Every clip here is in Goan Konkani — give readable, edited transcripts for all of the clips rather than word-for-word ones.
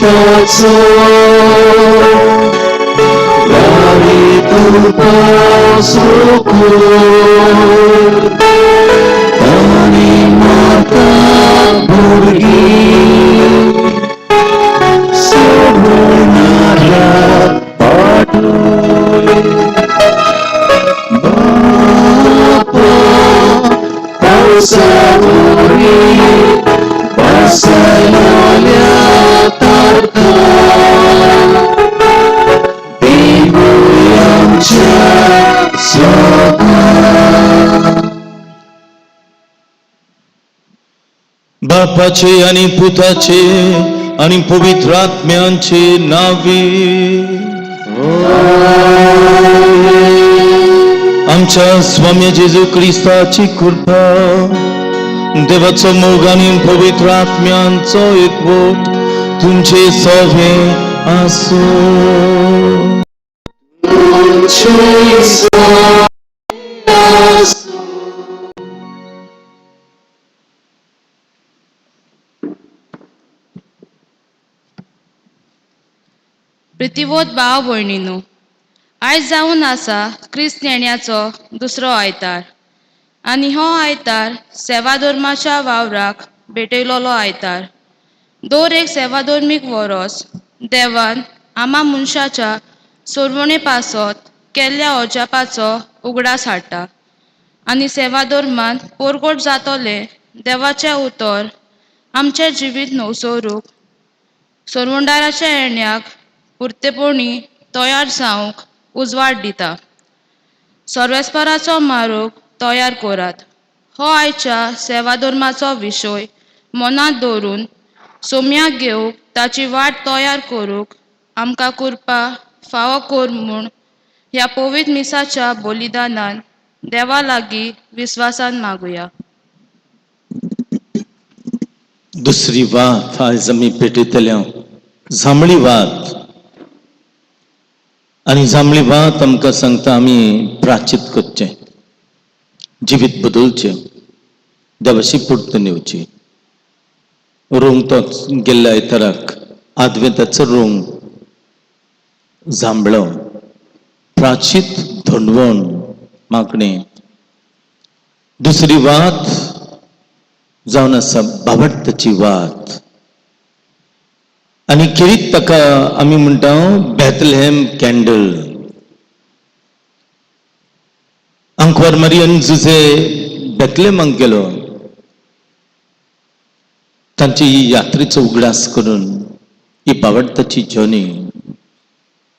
जिविताचो गावी तुपासो कर आनी माता भुरगीं सोडणाऱ्या पाटोय बापा पावसावरी बसलोल्या तारखा देवूय आमच्या सोबा. बापाचे आणि पुताचे आणि पवित्र आत्म्यांचे नावे. आमच्या स्वामी जेजू क्रिस्ताची कृपा, देवाचो मोग आनी पवित्र आत्म्यांचो एकवट तुमचे सवे आसूं. प्रितिवोत भाव भयणीनो, आयज जावन आसा क्रिस्त येण्याचो दुसरो आयतार आनी हो आयतार सेवाधर्माच्या वावराक भेटयलोलो आयतार. दर एक सेवाधर्मीक वरोस देवान आमा मनशाच्या सोरवणे पासत केल्ल्या अजापाचो उगडास हाडटा आनी सेवाधर्मान पोरगोट जातले देवाचें उतर आमचें जिवीत नवसोरूक सोरवंडाराच्या येण्याक पुरतेपणी तयार जावंक उजवाड दिता. सर्वेस्पराचो मारोग तयार करात हो आयच्या सेवाधर्माचो विशय मनांत दवरून सोम्याक घेवंक ताची वाट तयार करूंक आमकां कृपा फावो कर म्हूण ह्या पवित्र मिसाच्या बलिदानान देवा लागीं विस्वासान मागुया. दुसरी वात आयज आमी पेटयतले, जांबळी वात. आनी जांबळी वात आमकां सांगता आमी प्राचीत करचें, जिवीत बदलचें, देवाशी परतून येवची. रोंग तोच गेल्ल्या आयताराक आदवेंताचो रोंग जांबळो, प्राचीत धोंडवण मागणें. दुसरी वात जावन आसा बाबडताची वात. आनी खेरीत ताका आमी म्हणटा बेथलहेम कॅन्डल. आंकवार मारियन जुजे बेथलेमाक गेलो, तांची ही यात्रेचो उगडास करून ही बावडताची जर्नी,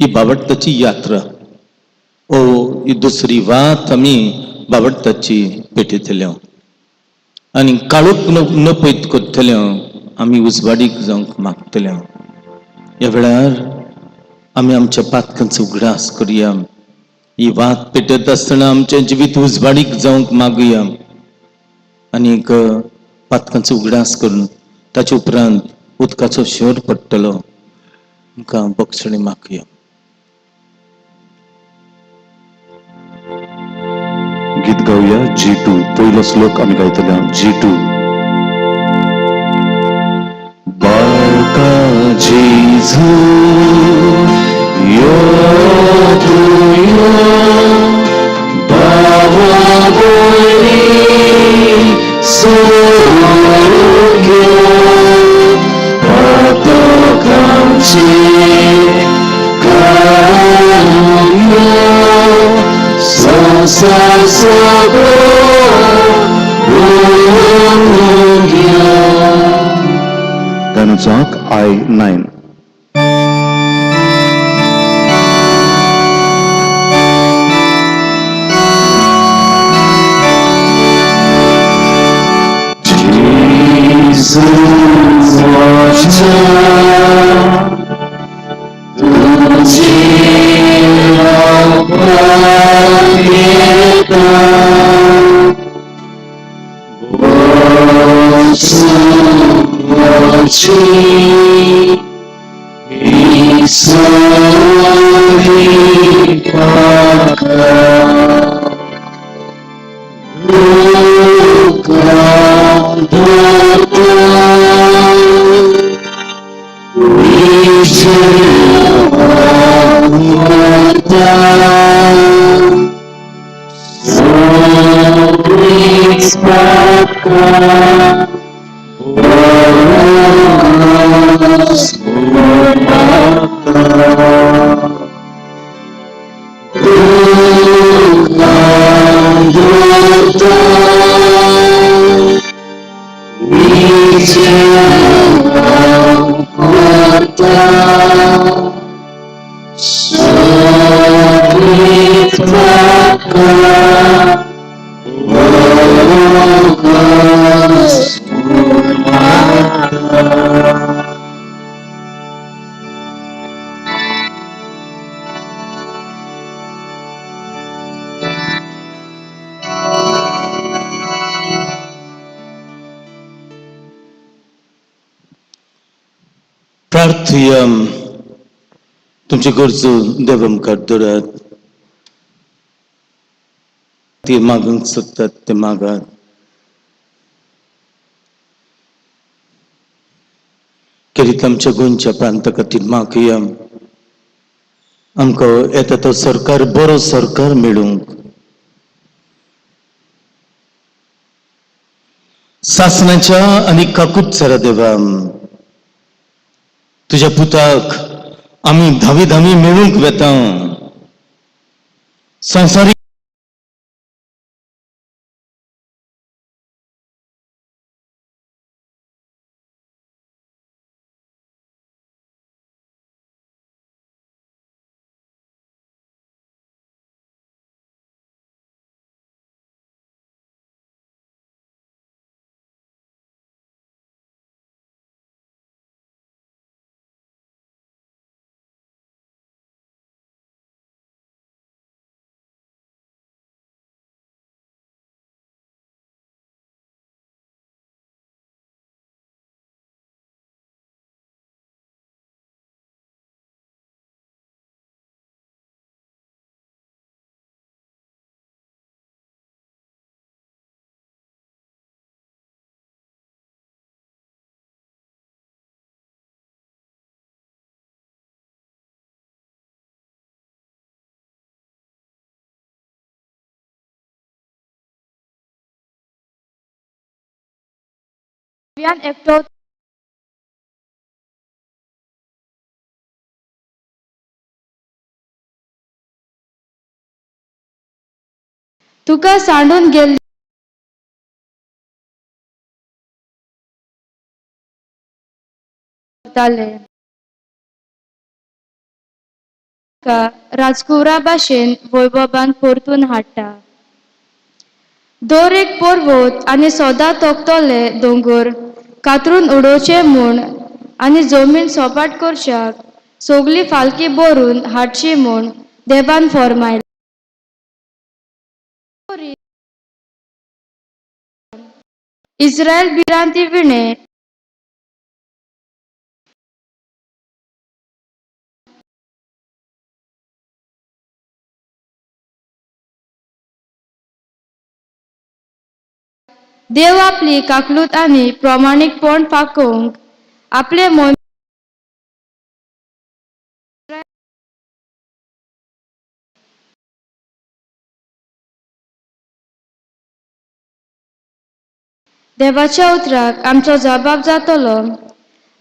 ही बावडताची यात्रा, ओ ही दुसरी वात आमी बावडताची पेटयतले आनी काळोख नपयत करतले, आमी उजवाडीक जावंक मागतले. ह्या वेळार आमी आमच्या पातकांचो उगडास करुया. ही वात पेटत आसतना आमचें जिवीत उजवाडीक जावंक मागुया आनीक पातकांचो उगडास करून ताचे उपरांत उदकाचो शोर पडटलो, आमकां बक्षणी मागुया. गीत गावया जी2. पयलो श्लोक आमी गायतले जी2. बाळका जेजू यो तूं यो, भावा भयणी सोडून यो, पातकांचे काडून यो, संवसार सगळो भरून यो. गाण्याचो आंक I9. Jesus, तुझी प्रार्थुया. तुमची गरजो देव मुखार दवरात. ती मागूंक सोदतात ते मागात. खेरीत आमच्या गोंयच्या प्रांता खातीर मागया. आमकां येता तो सरकार बरो सरकार मेळूंक. सासणाच्या आनी काकूत देवा, तुज्या पुताक आमी धावी धावी मेळूंक वेता. संवसारीक एकटो तुका सांडून गेल्ले राजकुवरा भाशेन वैभवान परतून हाडटा. दर एक पर्वत आनी सदां तोखतले दोंगर कातरून उडोवचे म्हूण आनी जमीन सपाट करच्याक सगली फालकी भरून हाडची म्हूण देवान फॉर्मायलें. इस्रायल भिरांती विणें देव आपली काकलूत आनी प्रमाणीकपण फाकोवंक आपले मन देवाच्या उतराक आमचो जबाब जातलो.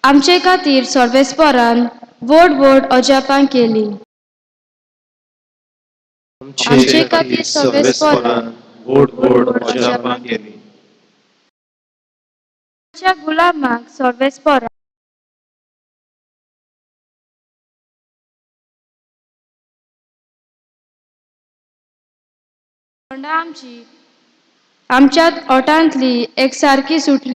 आमचे खातीर सर्वेस्परान व्हड व्हड अजापां केली. आमचे खातीर सर्वेस्परान व्हड व्हड अजापां केली. गुलामाक सर्वेस्परान आमची आमच्या ओटांतली एकसारकी सुटली.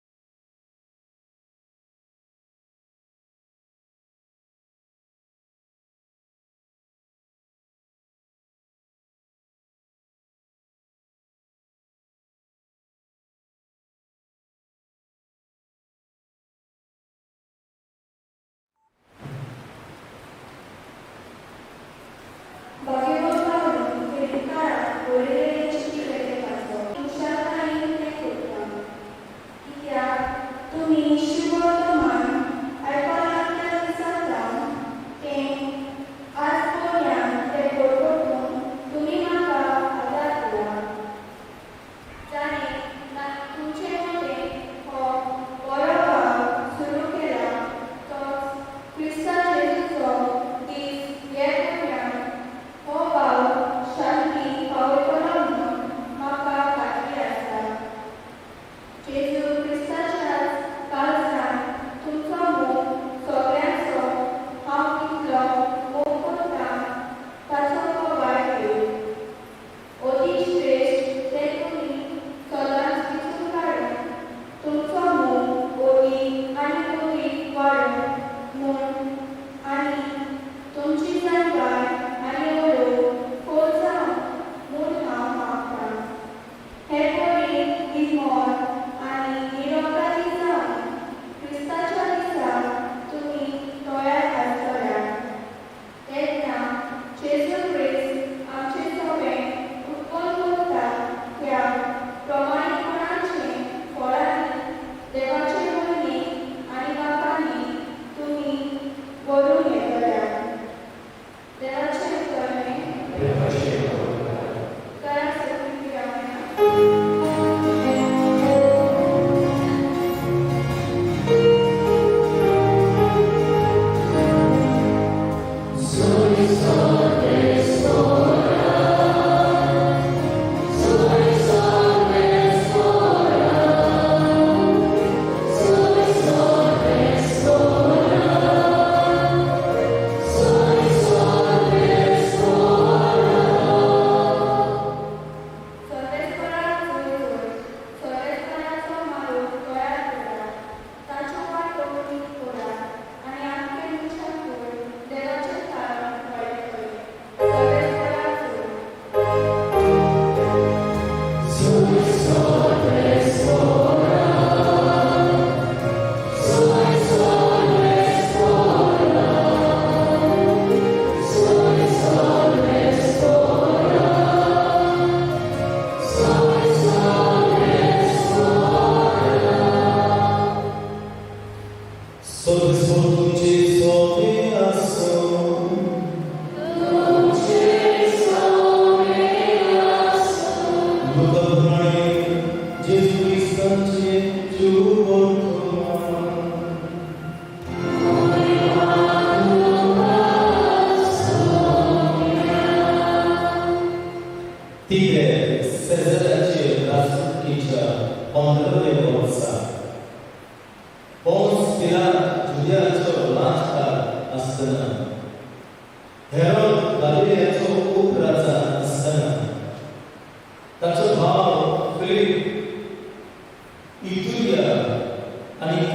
आनी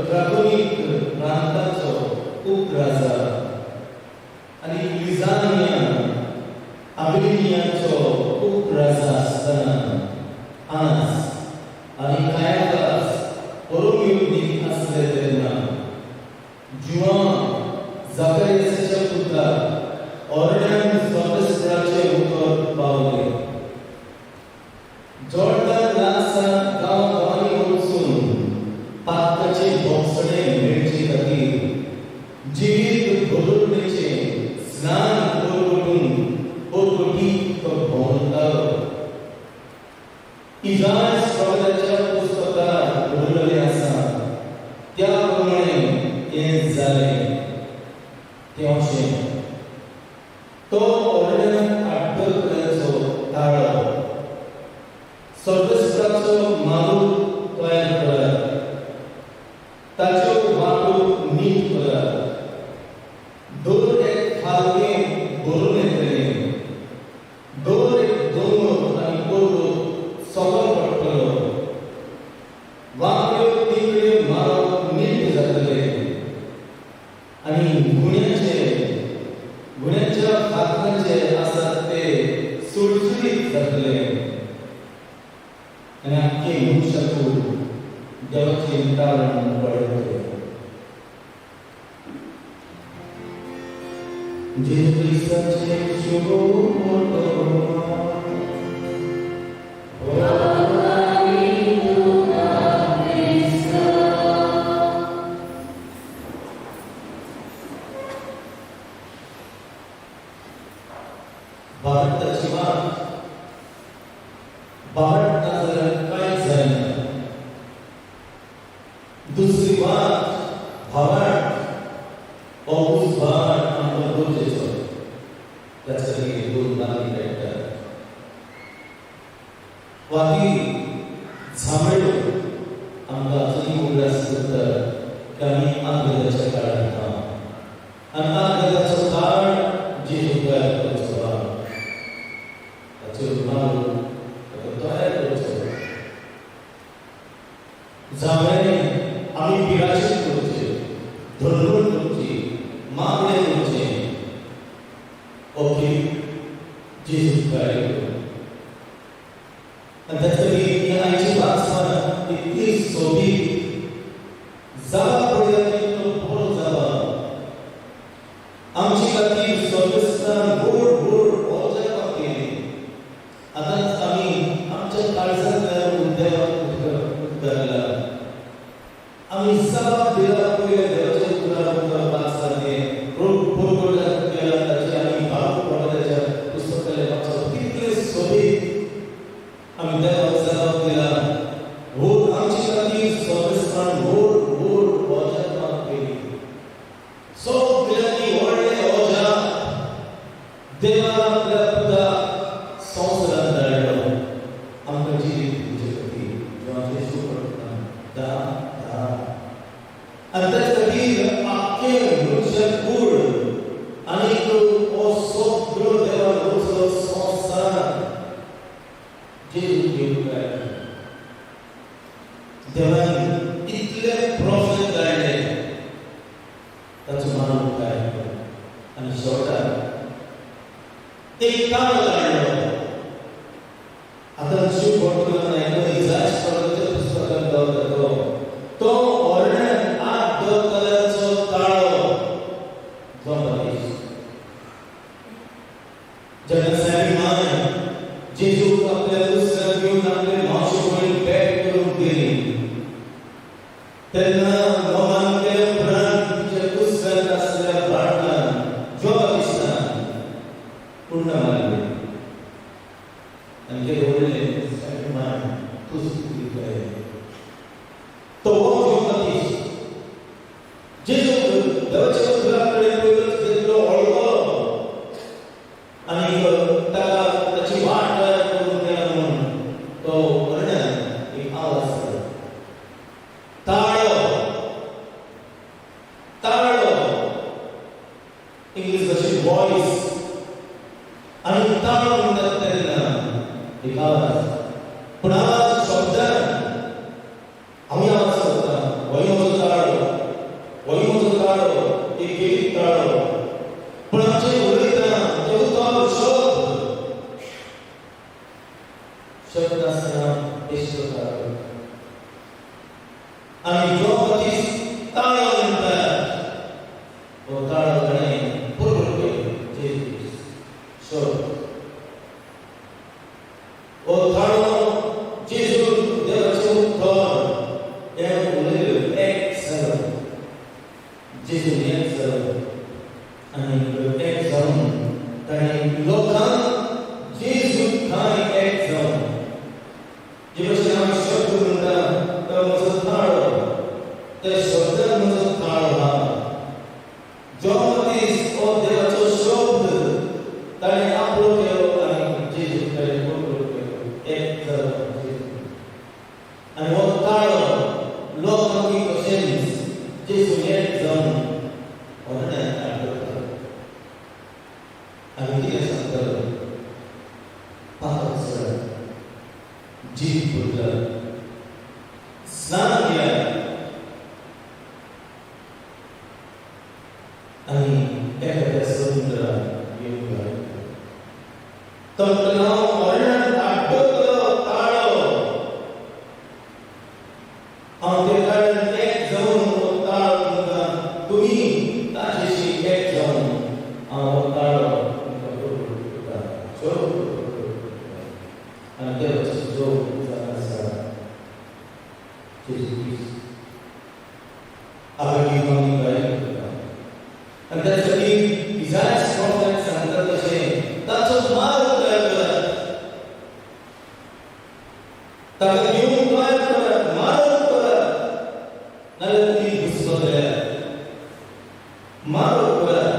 त्रागोनीक प्रांताचो उपराजा आनी लिझानिया आबिलिनियाचो उपराजा आसतना आनास आनी कायाफास परोमियुद्दीन आसले तेन्ना जुआंव जाकरियासाच्या पुताक ऑर्डन स्वतंत्राचे उतर पावले. जॉर्डन लागसार गांव गांवांनी वचून पातकाचे भोगसणे मेळचे खातीर जिवीत बदलणेचे स्नान परगटून परगटीत तो भोंवतालो. इजायस प्रवादाच्या पुस्तकात बरयलेलें आसा त्या प्रमाणे हें जालें. तें अशें, तो ऑर्डन आड्डतल्याचो ताळो, सर्वेस्पराचो मालूक तयार करात, ताच्यो वाटो नीट करात. दर एक खालकें भरून येतलें, दर एक दोंगर आनी पर्वत सकल पडटलो, वांकड्यो तिकड्यो मारप नीट जातले आनी गुण्याच्या फातरांचे आसात ते सुळसुळीत जातले आनी आख्खें मनशाकूळ देवाचें तारण पळयतले. जेजू क्रिस्ताचें शुभ वर्तमान. भारताची वाट भारत नाजाल्यार कांयच जायना. दुसरी वाट भावाट, हो भाट आमकां गरजेचो. त्याच खातीर दोन वाती मेळटात. वाती झांबड्यो आमकां अजूनय उगडास करतात की आमी आग्नेदाच्या काळांत आहा आनी आग्नेदाचो काळ जेजू तयार करचो काळ, ताचेर मारून ताका तयार करचो. जांभळ्यांनी आमी पिराचेर करचे, धरणून करची, मागणें करचें. ओके, जेजू तयार करून आनी त्याच खातीर ही आयची वाचपान इतली सोबीत जाप पळयात, तितलो बरो जाप आमचे खातीर सर्वेस्परान व्हड व्हड अजापां केली. आतांच आमी आमच्या काळजांतल्यान देवाक उद्गारला, आमी जाप दिला. पयल्या देवाच्या उतरार मुखार वाचता तें परगटल्यात गेला, ताचे आमी भाव प्रवादाच्या पुस्तकांतलें वाचप कितलें सोबीत. आमी देवाक जाप दिला, व्हड आमचे खातीर सर्वेस्परान व्हड व्हड अजापां केली. सगळ्यांनी व्हडलें अजाप, देवान आपल्या पुताक संवसारांत धाडलो आमकां जिवीत दिवचे खातीर. जेव्हा जेजू पडटा 10:10. आनी त्याच खातीर आख्खें मनशाक कूड आनी हो सगळो देवान रचलो संवसार जेजू घेवन काय देवान इतले प्रोफेट धाडले, ताचो मानव काय आनी शेवटाक एक ताळो धाडलो. आतां शिव भटकन इजायस प्रवादाच्या पुस्तकांत गावता तो तो ऑर्डन आड्डतल्याचो ताळो, जो जेन्ना सॅमी माय जेजूक आपल्या दुसऱ्याक घेवन आपले मावशे कडेन बॅग करून गेली तेन्ना मोगान केले उपरांत तिच्या दुसऱ्याक आसल्या बाळकान, जो बाप्तिस्तान, पुण्य मारले आनी ते म्हणले, सॅमी माय, तूं सुखी. तो हो जो बाप्तिस्त जेजू देवाच्या उतरा कडेन पयलोच घेतलो, वळखलो आनी ताका ताची वाट तयार करून गेला म्हणून तो वर्णन एक आवाज केलो, ताळो. एक खेरीत ताळो. पूण आमचें उलयतना तें उतर शब्द शब्द आसतना बेश्टो ताळो. आनी जो मनीस ताळो म्हणटा हो ताळो ताणें बरोबर केलो. जेजू क्रिस्त शब्द हो ताळो जेजू देवाचें उतर हें उलयलें. एक जालो जेजून, एक जालो आनी एक जावन ताणें लोकांक जेजू थंय एक जावन, जे भशेन आमी शब्द म्हणटा तो म्हजो ताळो, त्या शब्दान म्हजो ताळो आहा. जो मनीस हो देवाचो शब्द ताणें आपलो केलो आनी जेजू ताणें बरोबर केलो, एक जालो जेजू. आनी हो ताळो लोकांक कशेंच जेजू एक जावन व्हडल्यान आडकता. आनी कितें सांगतालो? पातक सोडात, जीव बदलात, स्नान घेयात आनी एखाद्या समुद्रात येवन घालता. तो म्हणटा, हांव व्हडल्यान आड्डतलो ताळो, हांव ते ताळ्यान एक जावन हो ताळो तुमकां, तुमी ताजेशी एक जावन हांव हो ताळो तुमकां बरोबर करता, शब्द बरोबर करता. आनी देवाचो जो जावन आसा जेजू क्रिस्त आपल्या जिवांनी तयार करता. आनी त्यासाठी इजायस प्रॉफेट सांगता तशें ताचो मार्ग तयार करात, ताका घेवन तयार करात, मार्ग करात, नाजाल्यार तुमी घुसपतले. मार्ग करात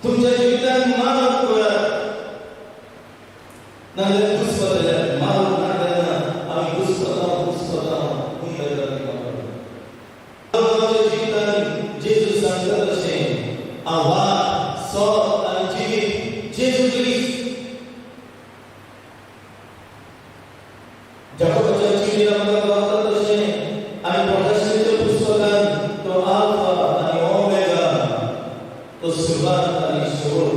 तुमच्या जिवितान, मार्ग करात, नाजाल्यार घुसपतले. मार्ग ना तेन्ना आमी घुसपता घुसपता हुंदर. आमच्या जिवितान जेजू सांगता तशें हांव वाट, सत आनी जिवीत जेजू क्रिस्त. जाकोबाच्या चिठीन आमकां गावता तशें आनी प्रकाशनाच्या पुस्तकान तो आल्फा आनी ओमेगा, तो सुरवात आनी शेवट.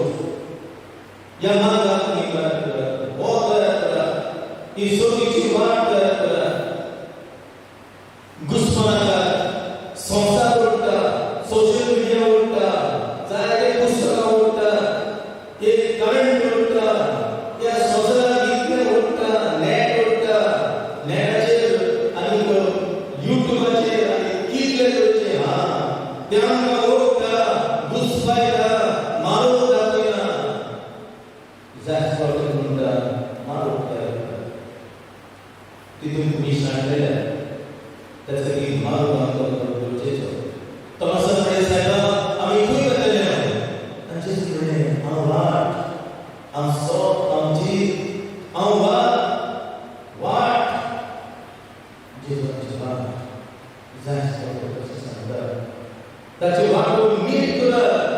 ह्या मार्गाक तुमी तयार करात, हो तयार करात, ही सोदीची वाट तयार करात. घुसपनाकात. संवसार ओडटा, सोशल मिडिया ओडटा, जायते पुस्तकां ओडटा, एक करंट ओडटा, त्या संवसाराक इतलें ओडटा, नॅट ओडटा, नॅटाचेर आनी युट्यूबाचेर आनी कितले तरेचे हा ते आमकां ओडटा, घुसपायता, मारूंक दाखयना. जायत म्हणटा, मारूंक तयार करा. तितून तुमी सांडलेले त्यासाठी मारून आमकां गरजेचो. तोमासान म्हणलें, सायबा, आमी खंय वतले? आनी जेजू म्हणलें, हांव वाट, हांव सत, हांव जीव. हांव वाट, वाट. जेजू आमची वाट. जायत तशें सांगता, ताची वाटो नीट करात.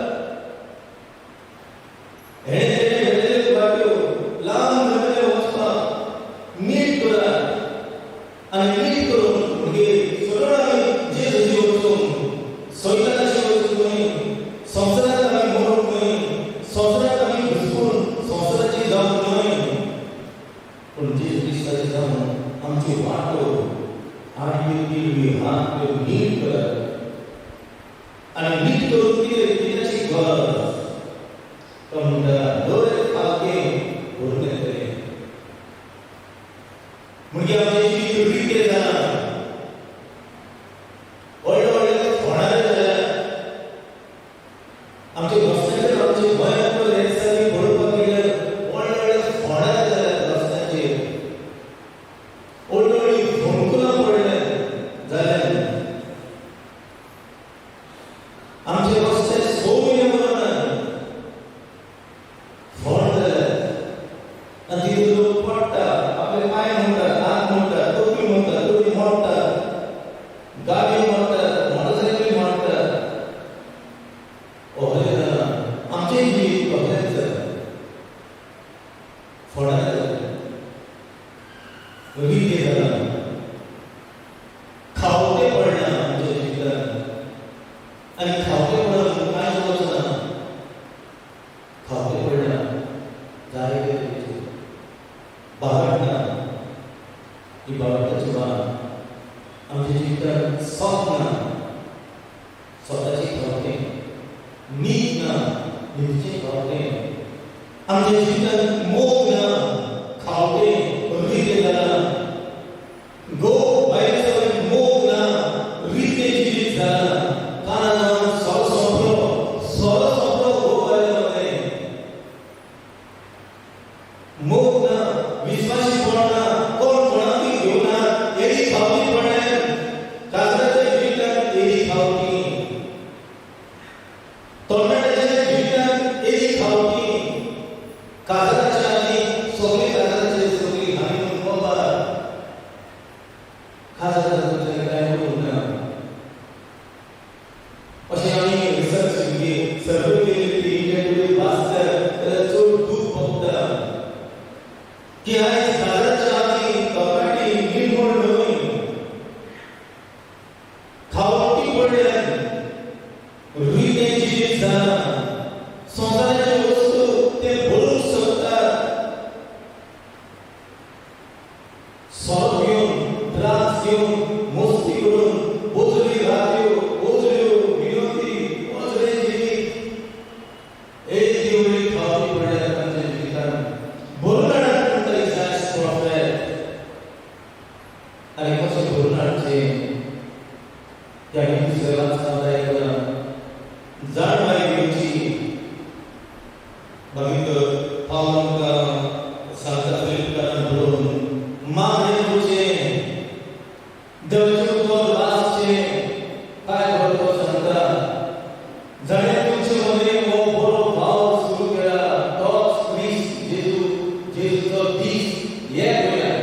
हेणे तेणे घेतलेल्यो वाट्यो लांब जाल्ले वचपाक नीट करात. आनी नीट करून मागीर सरळ आमी जेजूशी वचूंक, सैतानाशी वचूंक न्हय, संवसारांत आमी मरूंक न्हय, संवसारांत आमी घुसपून संवसाराची जावंक न्हय, पूण जेजू क्रिस्ताची जावन आमच्यो वाटो आडव्यो तिरव्यो हा त्यो नीट करात. आनी नीट करून कितें, कित्याची गरज? तो म्हणटा, दर एक फालकें भरून येतलें. म्हणजे आमचें जिवीत रितें जालां, व्हडले व्हडले फोंडारे जाल्या आमच्या रस्त्याचेर. आमचे गोंयांत हे दिसांनी पळोवपाक गेल्यार व्हडले व्हडले फोंडारे जाल्यात रस्त्यांचेर, व्हडली व्हडली फोंडकुलां पडल्या जाल्यार. आमचे रस्ते 6 म्हयने उरना, फोंड जाल्यात आनी तितून लोक पडटा, आपले पांय मोडटात, हात मोडटात, तकली मोडटात, तकली मोडटात, गाडयो मोडटात, मोटरसायकली मोडटात. असलें जालां आमचें जिवीत, कसलेंच जालां, फोंडार जालें, रितें जालां, खावतें पडलां आमच्या जिवितांत. आनी खावतें पडप ना, स्वताची खावतें, नीत ना, नितीचें खावतें, आमच्या जिवितांत मोग ना, खावतें रितें जालां. घोव बायलेचो मोग ना, रितें जिवीत जालां. कानान सोरो सोंपलो, सोरो सोंपलो घोव बायले मदें. मोग ना, विस्वासीपण ना, कोण कोणाकूय घेवना, एदी खावती पडल्या. काजराच्या जिवितांत एदी खावती, तरणाट्याच्या जिवितांत एदी खावती. काजराच्या आदी सगळी काजराचे सगळी हानी खबर काजराच्या तुमच्या काय उरूंक ना. अशें आमी रिसर्च सर्वे केली ती इंडिया टुडे वाचतात जाल्यार चड दूख भोगता की आयज काजराच्या आदी तरणाटी निर्मळ न्हय, खावटी पडल्यान, रितें जिवीत जालां. संवसाराच्यो वस्तू ते भरूंक सोदतात. सोरो घेवन, त्रास घेवन, मस्ती करून, बोजली रात्यो, बोजल्यो विनोदी, बोजलें जिवीत. एक दिवळी खावटी पडल्या तांच्या जिवितान. भरून हाडात म्हणटा इसायास प्रोफेट. आनी कशें भरून हाडचें ते आमी दुसऱ्या वाचनात आयकलां. जाणवाय घेवची. मागीर पावल आमकां सांगता फिलिपकारांक बरोवन, मागणें करचें, देवाचें उतर वाचचें. काय बरो तो सांगता, जाणें तुमचे मदीं हो बरो वावर सुरू केला तोच क्रिस्त जेजू, जेजूचो दीस ये पळया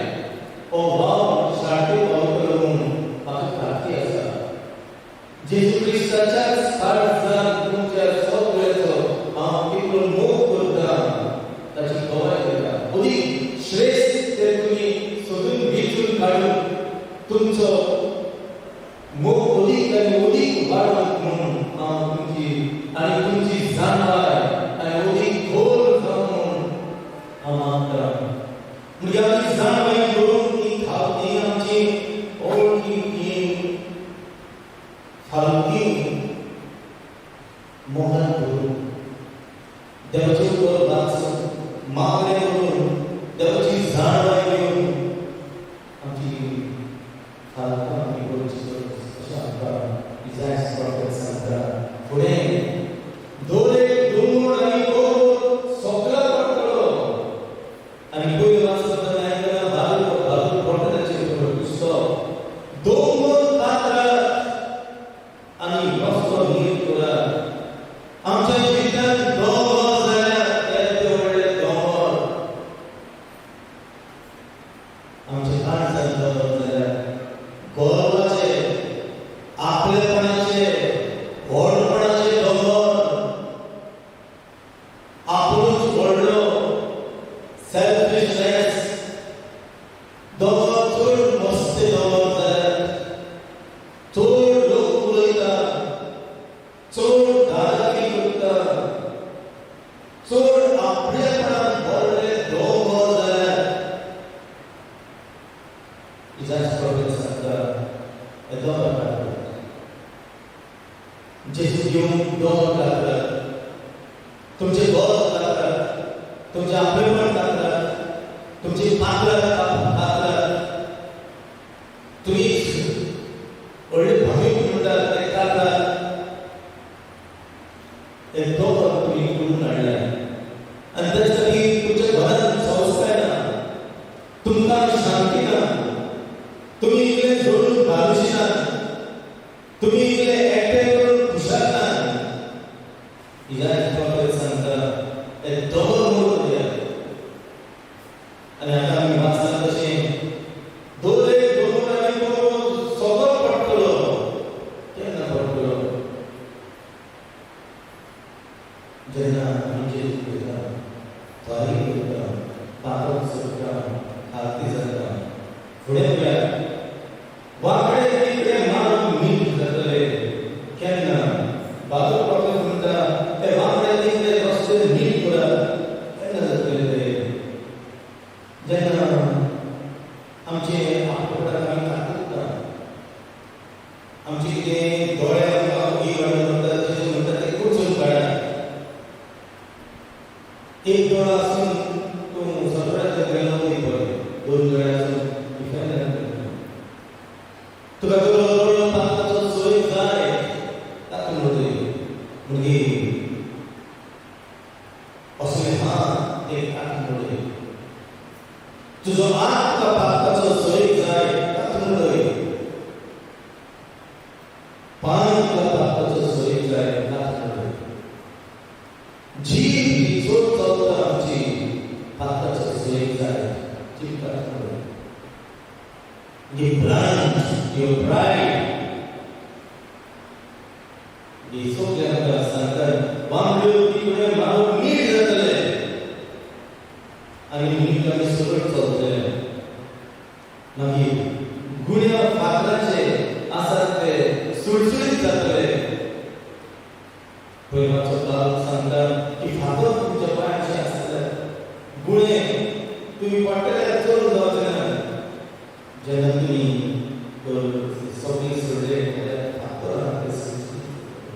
हो वावर सारको पावतलो म्हूण म्हाका खात्री आसा. जेजू क्रिस्ताच्याच काळजान तुमच्या सगळ्याचो हांव कितलो मोग करता ताची गवाय दिता. अदीक श्रेश्ठ ते तुमी सोदून वेंचून काडून तुमचो मोग अदीक आनी अदीक वाडत म्हूण हांव तुमची आनी तुमची जाणवाय आनी अदीक खोल जावं म्हूण हांव मागता. म्हणजे आमची जाणवाय करून ती खावती आमची ओळखी ती फालकी मोगान करून, देवाचें उतर वाचून, मागणें करून, देवाची जाणवाय घेवन आमची फालकां आमी करची अशें आमकां इजायस प्रोफेट सांगता. फुडें दर एक दोंगर आनी पर्वत सगळो पडटलो. आनी पयलीं वाचतना आयकलां बाबू बाबू प्रोफेटाचें पुस्तक, दोंगर कातरात आनी रस्तो नीट करात. आमच्या जिवितांत दोंगर जाल्यार येदे व्हडले दोंगर, आमच्या काळजांत दोंगर जाल्यार गर्वाचे, आपलेपणाचे, व्हडपणाचे दोंगर, आपुणूच व्हडलो, सेल्फिशनेस दोंगर, चड मस्ते दोंगर जाल्यार, चड लोक उलयता, चड दादागिरी करता, चड आपलेपणान भरले दोंगर जाल्यार इजास प्रोफेट सांगता, हे दोंगर काडटा. जेजू घेवन दोंगर काडटात, तुमचे घर काडटात, तुमचे आपलेपण काडटात, तुमची पात्रां कातरात, तुमी व्हडले भावीक म्हणटात ते कातरात. हे दोंगर तुमी करून हाडले आनी त्याच खातीर तुमच्या घरांत संस्कार ना, तुमकां शांती ना, तुमी इतले जोडून घालूशी ना, तुमी इतले एकठांय करून खुशाल ना. इजायस प्रोफेट सांगता, हे दोंगर मोडून दिया. आनी आतां आमी वाचलां तशें दर एक दोंगर आनी पर्वत सगळो पडटलो. केन्ना पडटलो? जेन्ना आमी जेजू घेता, फारीक करता, पातक सोडटा, खालती जाता. फुडें म्हळ्यार वांकडे तिकडे मारून मीठ जातले. कितें दोळ्याक उगडी म्हणटा, जेजू म्हणटा तें कुचून काडा. एक दोळो आसून तूं सगळ्याच्या गेलो पळय, दोन दोळे आसून इफेर्नाक. तुका दोळो दोळो पात्राचो सोय जाय तातूंत उडय. मागीर असले हात एक तातूंत उडय. तुजो हात तुका पात्राचो सोय जाय तातूंत उडय. पांय तुका पात्राचो सोय जाय तातूंत उडय. जीभ ही चड चलता आमची, पात्राचो सोय जाय जीभ तातूंत उडय. You blind your pride. ही सगळें आमकां सांगतात, बांबल्यो तिकडे मारून नीट जातले आनी नीट आमी सरळ चलतले. मागीर गुण्या फातराचे आसात ते सुळसुळीत जातले. पयलाचो काल सांगता की फातर तुमच्या पांयाचे आसतले, गुणे तुमी पडटले, चलून जावचे ना. जेन्ना तुमी सगळीं सोडले जाल्यार फातर आहा ते सुळसुळीत जातले.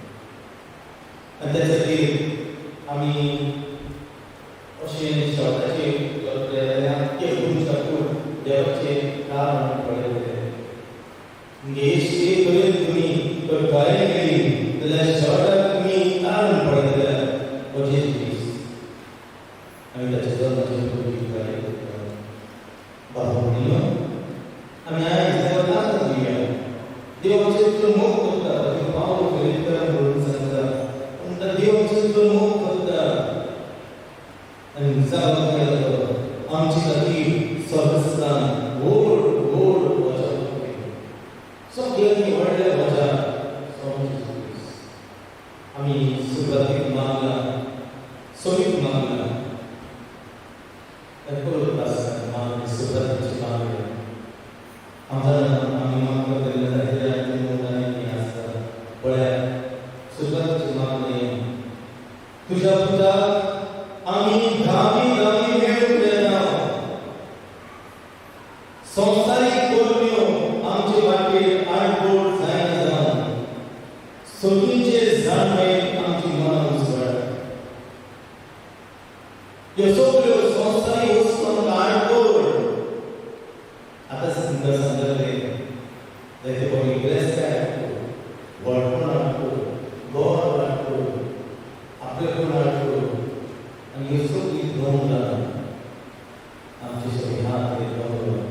आनी त्या खातीर आमी अशें शेवटाचे आख्खे देवाचें कारण पळयलें. म्हणजे कडेन तुमी तर भायर गेली जाल्यार शेवटाक तुमी कारण पळयतले हो जेजू क्रिस्त. आमी ताच्या जल्माचे पयली कार्य करता. बाबा म्हणलो, आमी आयज देवाक नाका दिवया. देव आमचेर इतलो मोग करता, ताचें पावल फिलिप्पकार म्हणून सांगता, म्हणटा देव आमचेर इतलो मोग करता आनी जागो केलो आमचे खातीर स्वर्गस्थान व्हड व्हड वजा, सगळ्यांनी व्हडले वजा. आमी सुरवातीक मागला, सोबीत मागला, मागणी सुरवातीची मागणी आमच्या आमी मागता तेन्ना जायते जायते मोगांनी आसता. पळयात, सुरवातीची मागणी, तुज्या पुताक आमी धावी धावी मेळूंक येना. संवसारीक करण्यो आमचे वाटेर आडबोड जायना जावन सगळींचे जाणवय आमची मनां उजवाड. ह्यो सगळ्यो संवसारीक वस्तू आमकां आडबोड. आतां सुंदर सांगतले, जायते फावटी गिरेस्तकाय हाडटा, व्हडपण हाडटा, गौरव हाडटा, आपलेपण हाडटा आनी ह्यो सगळीं दोंगरां आमचे सगळे हात हे दोंगर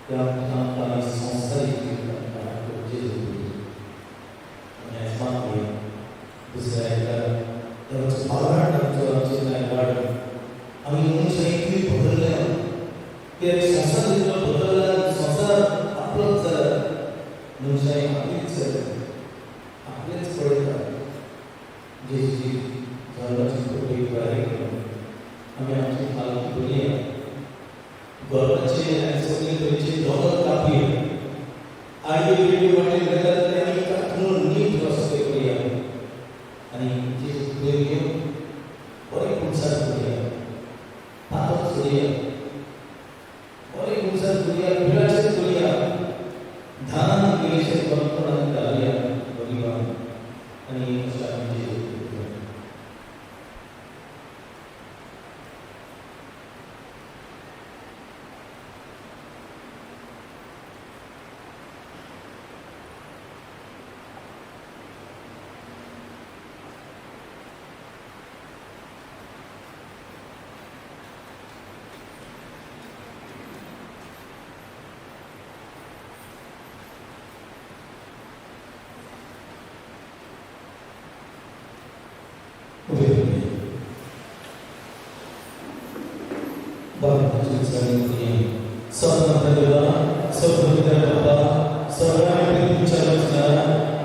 त्या आमकां आमी संवसारीक जिवितांत हाडटा. जेजू आनी आयज मागया, दुसऱ्या एका देवाचो पावलाट आमचो आमचे कांय वाड. आमी मनशां इतली बदलल्या की संवसार इतलो बदलला, संवसार आपलोच जाला, मनशां आपलीच जाल्या, आपलेच पळयता. जेजूची जल्माची पयली तयारी करून आमी आमची पालखी करुया, गोरवाचे आनी सगळे तरेचे दोंगर कापया, आडवी बिडवी वाटेर वेतात ते आमी कातरून नीट रस्ते करुया आनी जेजू फुडें घेवन बरें कुमसार करुया, पातक करुया, बरें कुमसार करुया, पिराचेर करुया, धान इल्लेशें बरेपणान घालुया गरिबांक आनी अशें आमी जेजू करुया. उबे रावया. बाबाची विचारणी करुया. सपनांतल्या देवा, सपनांतल्या बाबा, सगळ्या तुमच्या वचना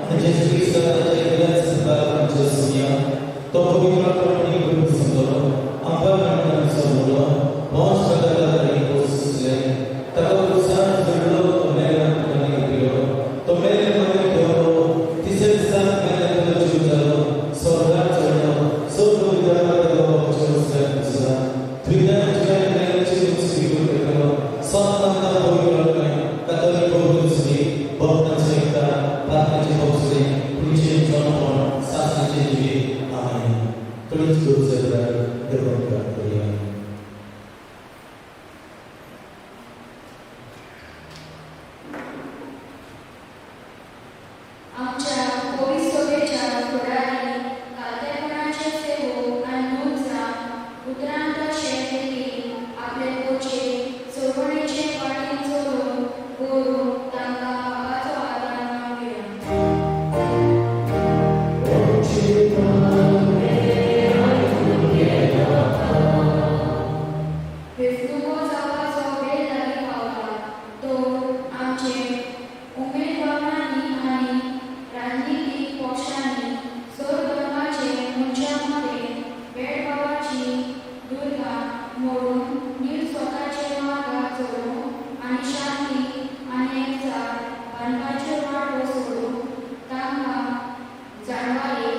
आनी जेजू क्रिस्ताच्या एकल्याच आमच्या सुया तो पवित्र आत्म्याने करून समजलो आमकां मेळटा समजलो वंश बदलला पोसले ताका उत्साह जोडलो, तो मेला घेतलो, तो मेले मध्ये ठेवलो, तिसऱ्या दिसा मेल्यातलो जीव जालो, स्वर्गात चढलो, सर्व विद्यार्थी वचचें तुमचें जल्मपण सासणाचें जिवीत. आमेन. थोडीच गुरू साहेब देवाक करुया. आमच्या कोवी सभेच्या फुडारी कालतेपणाचे सेवक आनी दूत जावन उतरांत शेक आपले पोचे चळवळीचे वाटेन चलोवन व्हरूंक तांकां बाबाचो आदार मागुया. वेंचणुको जावपाचो वेळ लागीं पावला तर आमचे उमेदवारांनी आनी राजनितीक पक्षांनी सर्वधर्माचे मनशां मदें भेदभावाचीं दुर्गां मोडून नीट स्वताचे मार्गार चलूंक आनी शांती आनी एकचार बांदपाच्यो वाटो सोडूंक तांकां जाणवायेक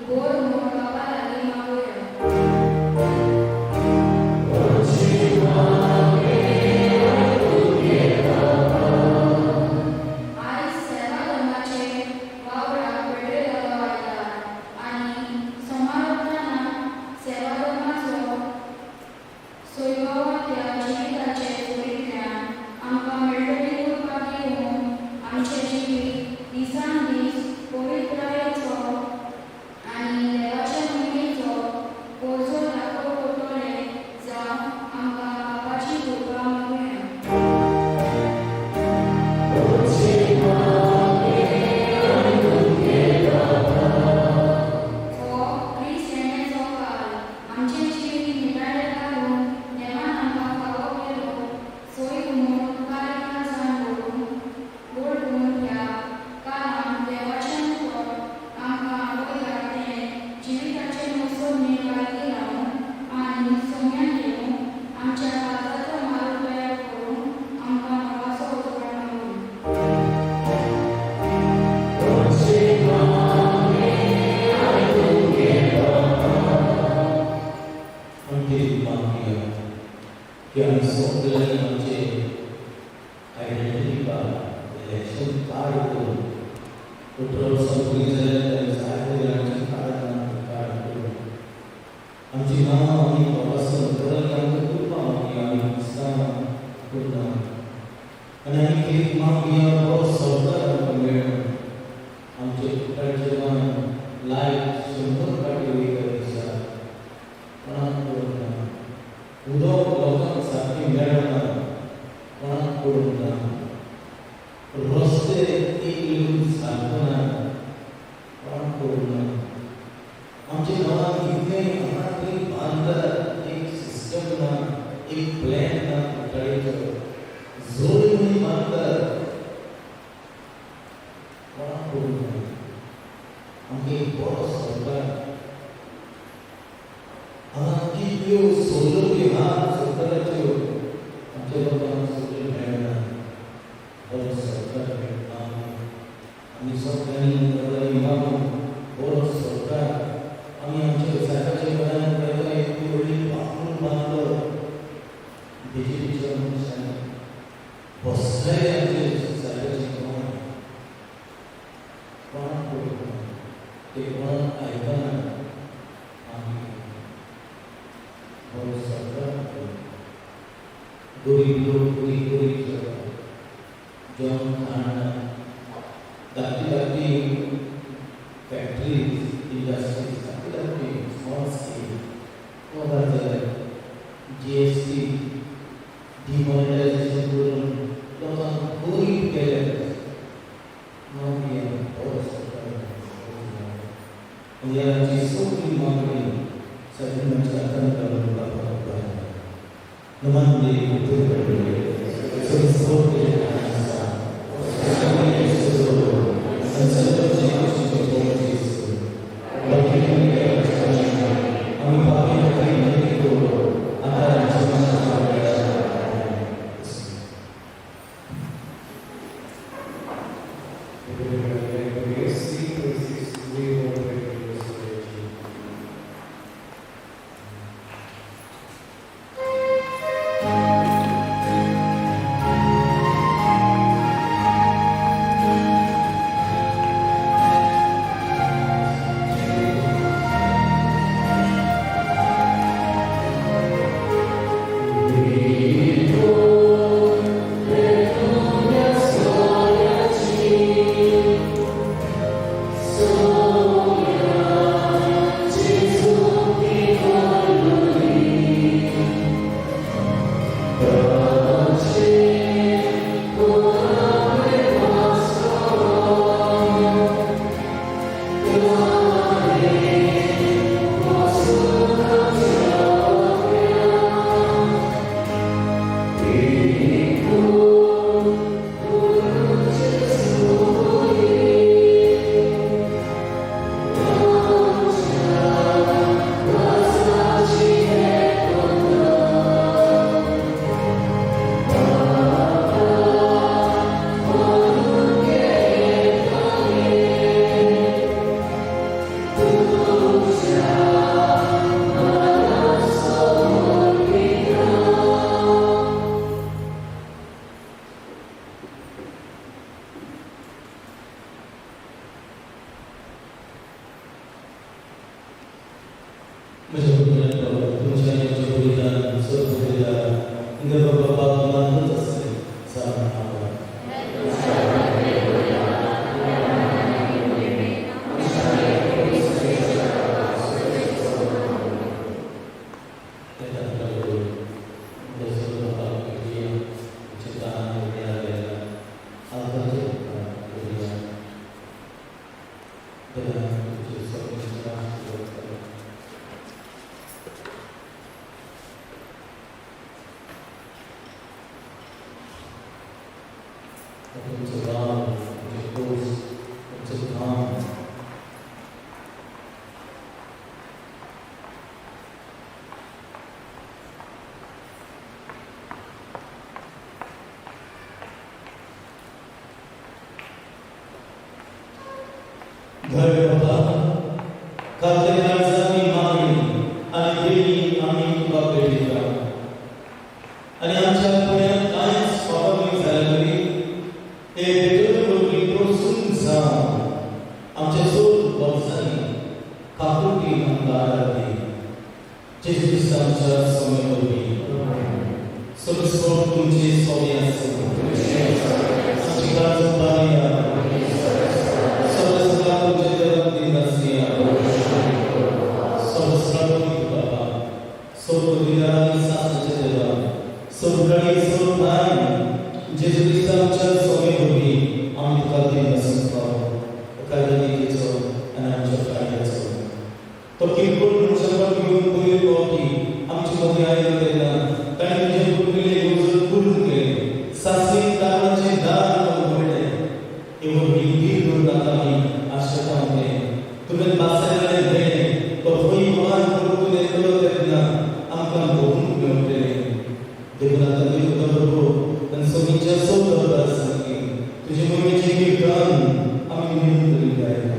भर म्हूण बाबा लागीं मागुया. आयज सेवा धर्माचे वावराक पेटयलेलो आयतार आनी सोमार सेवा धर्माचो सोयवाच्या जिविताचे चोरींतल्यान आमकां मेळटली कृपा घेवन आमचें जिवीत दिसान दीस पवित्रायेचो आनी देवाच्या महिमेचो पोरजोर दाखो करतलें जावं आमकां बापाची कृपा मागुया. हो क्रिस्त येण्याचो काळ आमचें जिवीत निराळे घालून देवान आमकां फावो केलो सोय म्हूण कांय काळजान व्हरून वळखून ह्या काळांत देवाचें उतर आमकां आपयता तें जिविताचें मोसमी लागीं लावन आनी सोम्यान घेवन आमच्या काळजाचो मार्ग तयार करून आमकां नवाचो उजवाड मागुया. अंतिम मागुया की आमी सगळ्यांनी आमचे आयडेंटिटी कार्ड, इलेक्शन कार्ड करून 18 वर्सां पुरीं जाल्यार तांणी जायते जाणांची कार्ड ना, कार्ड करून आमची नांवां आमी तपासून देवाली आमकां कृपा मागुया. आमी क्रिस्तांव करुना आनी आमी कितें मागुया, बरो सरकार आमकां मेळूं. आमचे कुट्टाळचे गांवांत लायट 100 फावटी वयता दिसा, कोणाक पडूंक ना. उदक लोकांक सारकें मेळना, कोणाक पडूंक ना. रस्ते एक लेगून सारको ना, कोणाक पडूंक ना. आमच्या गांवांत कितलें हांगा थंय बांदतात, एक सिस्टम ना, एक प्लॅन ना. कुट्टाळेचो जोड म्हणून बांदतात, कोणाक पडूंक ना. आमकां एक बरो सरकार. हांगा कितल्यो सवलती आहा सरकाराच्यो, आमच्या लोकांक सगळ्यो मेळना. बरो सरकार मेळटा आमी सगळ्यांनी देवाली मागून बरो सरकार. आमी आमच्या सायबाच्या घरान पळयता, एक व्हडली बांदून बांदलो बीजेपीच्या मनशांनी बसलेले आमचे सायबाचे कोण कोणाक पडूंक ना, ते कोणाक आयकना. आमी बरो सरकार. गरीब लोक गरीब गरीब जाता, जेवण खाण ना. धाकटी धाकटी फॅक्टरीज, इंडस्ट्रीज, धाकटी धाकटी स्मॉल स्केल वदार जाल्यार जीएसटी, डिमॉनिटायझेशन करून लोकांक गरीब केले. मागीर बरो सरकार आनी आमची सगळी मागणी सगळ्यांच्या हातान घालून बापाक नमन दे. म्हज्या भुरग्यांनो, तुमच्या आनी म्हज्या बलिदान सर्व बलिदान देवा बापाक मानत आसलें जावन आभार. तुमचं धर्म बाबा खात्रीदारांनी मागणी आनी देणी आमी तुका भेटयता आनी आमच्या पुण्यात कांयच पापामी जाल्यार तरी ते भेटवणे वरवीं प्रोत्सून जावन आमच्या चड वर्सांनी काकुळटी आमकां आदार दी. जेजू क्रिस्त आमच्या सोम्या वरवीं. सगळे तुमचे सोमे आसूं. आमची गरज बारया. सगळे सगळ्या तुमच्या देवाक दिन आसया. सगळे बाबा सर्व दिनारांनी सासणाच्या देवा सगळी सर्व ठाय जेजू क्रिस्त आमच्या सोमे वरवीं आमी तुका दिन आसूं कायद्याचो आनी आमच्या फायद्याचो. तो किरकोळ मनशाक घेवन पयले फावटी आमचे मदीं आयलो तेन्ना ताणें तुजें पुर्विल्लें येवजण पूर्ण केलें. सासणी कारणाचें दार आमकां उगडलें. हे वरवीं धीर धरून आतां आमी आशेता म्हणलें तुवें बासायलें देणें तो खंय मान परतून येतलो तेन्ना आमकां भोगूंक मेळटलें. देखून आतां देव प्रभू आनी सगळींच्या सौ दरबार सांगी तुजे मोहिमेचें कीर्तन आमी मिळून तरी गायता.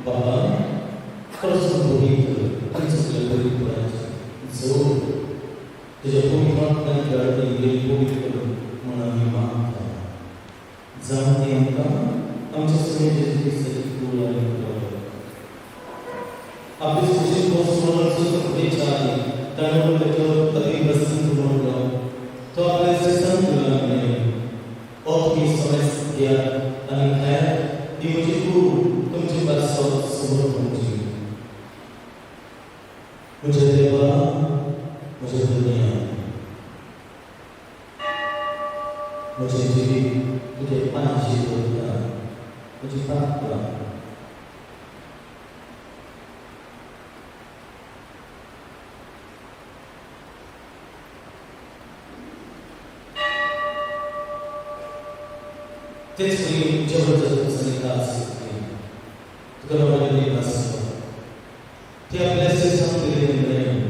बाबा खरोच पवित्र आनी सगळ्या पवित्रांचो जोड तुज्या पवित्र आत्म्यान गेली पवित्र म्हणून आमी मागता. जावन ती आमकां आमच्या सगळ्या जेजू क्रिस्ताची कूड आनी रगत. आपले सुशेग बसून आनी ताणें म्हणलें तो अति प्रसन्न म्हणलो तो आपल्या शिसांक म्हणलें ओ तुमी समेस्त घेयात आनी खायात, ही म्हजी कूड तुमचे पासत समर्पणची. म्हज्या देवा, म्हज्या दुनिया, म्हजें जिवीत तुजे पांयशी दवरता, म्हजी पात्रां. तेच वरी जबरदस्त आसली तुका नव्याने आसलो ती आपल्या शिसांक दिलें म्हणलें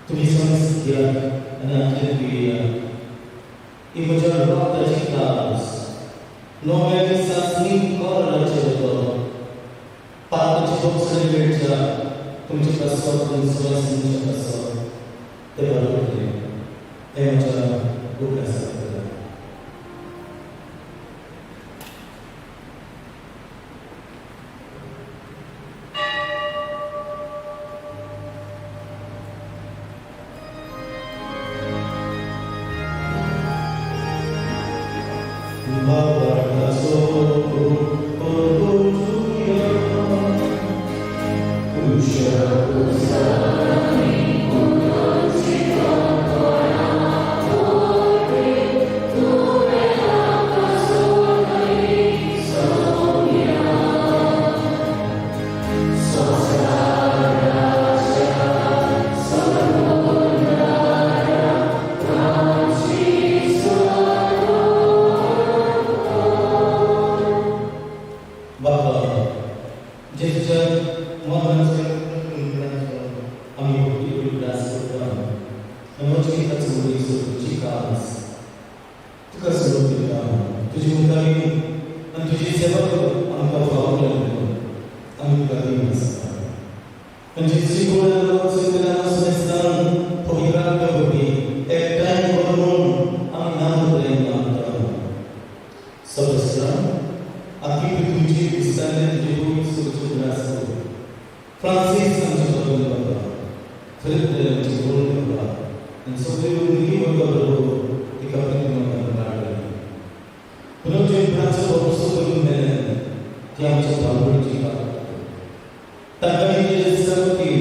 तुमी समज घेयात आनी आमचें पियात, ही म्हज्या रक्ताची कास नव्याने सासणी कराराचें वता. पापाचे बोगसणे मेळच्या तुमचे पासत आनी सगळ्या पासत ते बरोबर हें म्हज्या उगडासाक करात. जिविताचो वयर तुजी कास तुका समर्पिता तुजी मुखार येवन आनी तुजी सेवा करून आमकां फावो केल्लो आमी तुका दिवन आसता आनी शिकवण पवित्र आत्म्या वरवीं एकठांय करून आमी नाम प्रेम मानता सदस्या आखी पृथ्वीची क्रिस्तांनी तुजे पवित्र सुरक्षित उगडास कर फ्रांसीस आमचे बदल बाबा फिलिप आमचे गोल बाबा आनी सगळे भुरगीं बरोबर तिका प्रतिमा काडली पुनर्जीवनाचो भरोसो करून मेल्यान ती आमच्या भावपणची तांकां तुजे सर्ती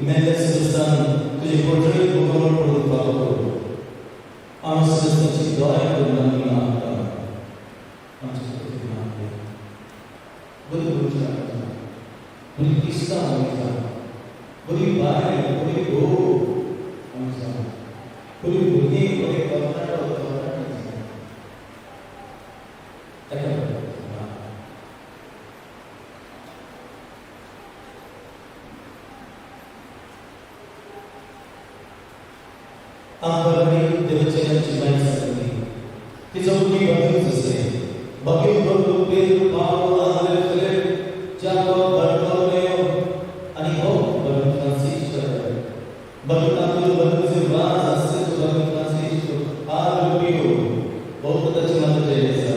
मेल्ल्या सदस्यान तुजे पोटळीत मुखामळ पडून फालो करू आमी सदस्यांची दया करून आमी मागता आमच्या खातीर मागता बरी मनशां बरी क्रिस्तांव आमी जावं बरी बायल बरी घोव आमी जावं बरी भुरगीं बरे तरणाटो तरणाटी जावं ताका आमकां देवाची आमची माय सांगली तिचो मुखी बाबीच आसले बाकी बंधू पेद्रू पावलो आंद्रे फिलिप जाकोब बार्तोलोमेव आनी हो बाबी फ्रांसिस्क बाबी तातूंत बाबीचे वाज आसले तो बाबी फ्रांसिस्क आद्र पियो बहुत ताची माता तेरेसा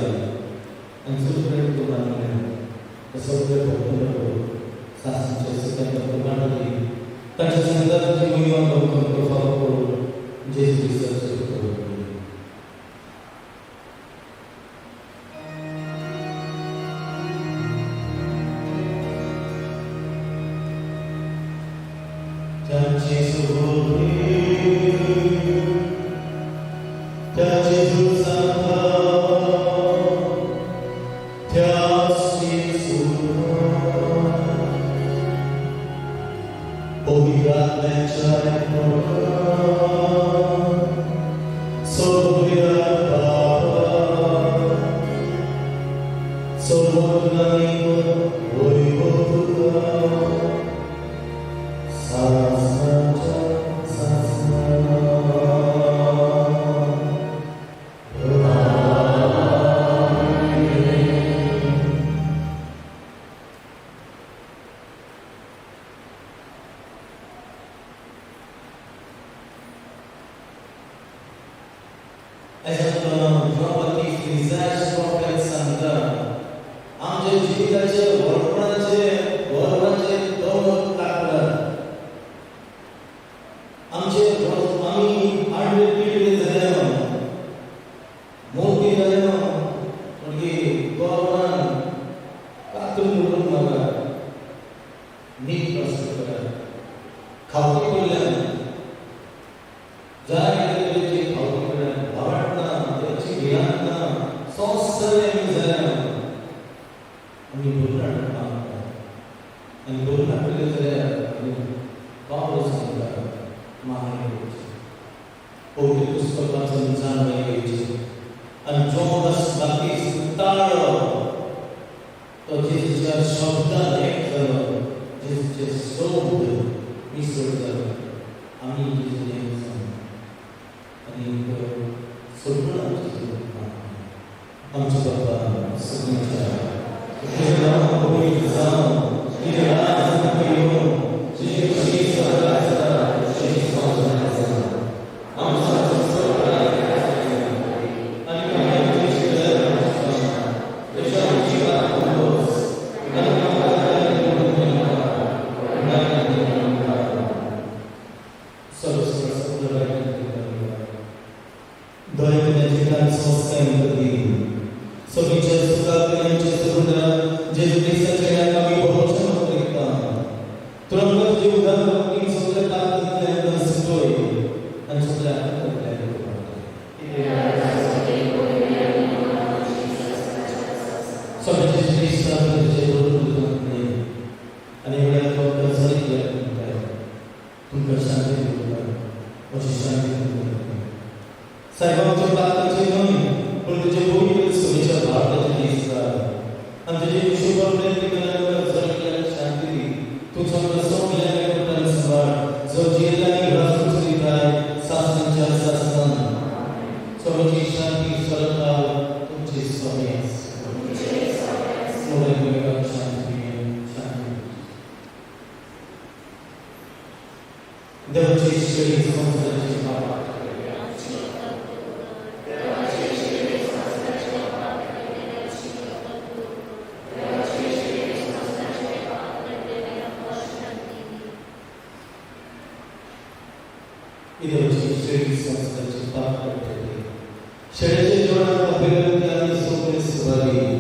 आनी सगळे मानले सगळे भक्त सासूचे सगळ्यांना प्रमाण दिली तांच्या संगताची महिमा आमकां फावो करून जेजू क्रिस्ताचे करून आमच्या जिविताचे व्हडपणाचे गौरवाचे दोन टाकला आमचे आमी आडवे पिळगे जाले मोठी जाले मागीर गौरवान कातरून उडोवन मारला नीट प्रस्न करा खावती कडल्यान जाय तरेची खावती कडल्यान भावाट ना देवाची भिरांत ना संवसारी आमी जाल्या आमी बरोबर हाडटा आनी बरोबर हाडटले जाल्यार आमी पावल सांगता मागणी करची पवित्र पुस्तक वाचून जाणून घेवची आनी जो बाकी ताळो तो जेजूच्या शब्दान एक जालो जेजूचे शब्द मिसळ जालो आमी जेजून एक जालो आनी सगळं आमचें आमचे बाबा सगळ्यांच्या तुजें नांव पवित्र जावं तुजें राज येवं तुजी खुशी स्वर्गात जाता तशी संवसारांत जावं आमचो आनी आमची तशें आमची सगळीचे सुखाचे समुद्र जेजू क्रिस्ताच्या आमी भरोसा करता तुरंत तुझे उदार सगळे ताकद सुटोय आनी सगळ्या सगळ्याचे क्रिस्ता तुझे आनी एवढ्या तुमकां शांती दिवता अशी शांती दिवता साहेब आमच्या ताकदीचे न्हय पूण तुजे पवित्र सभेच्या भारताचे दिसता आनी तुजे विश्वभर शांती दी तूं आमकां सगळ्यांक सांबाळ जो जियेला आनी राजूच दिताय सासणाच्या देवाची शेळी संवसाराची पापां देवाची शेळी संवसाराची पापां काडटली. शेळ्याच्या जेवणात आपल्याला आनी सगळे सुवारी.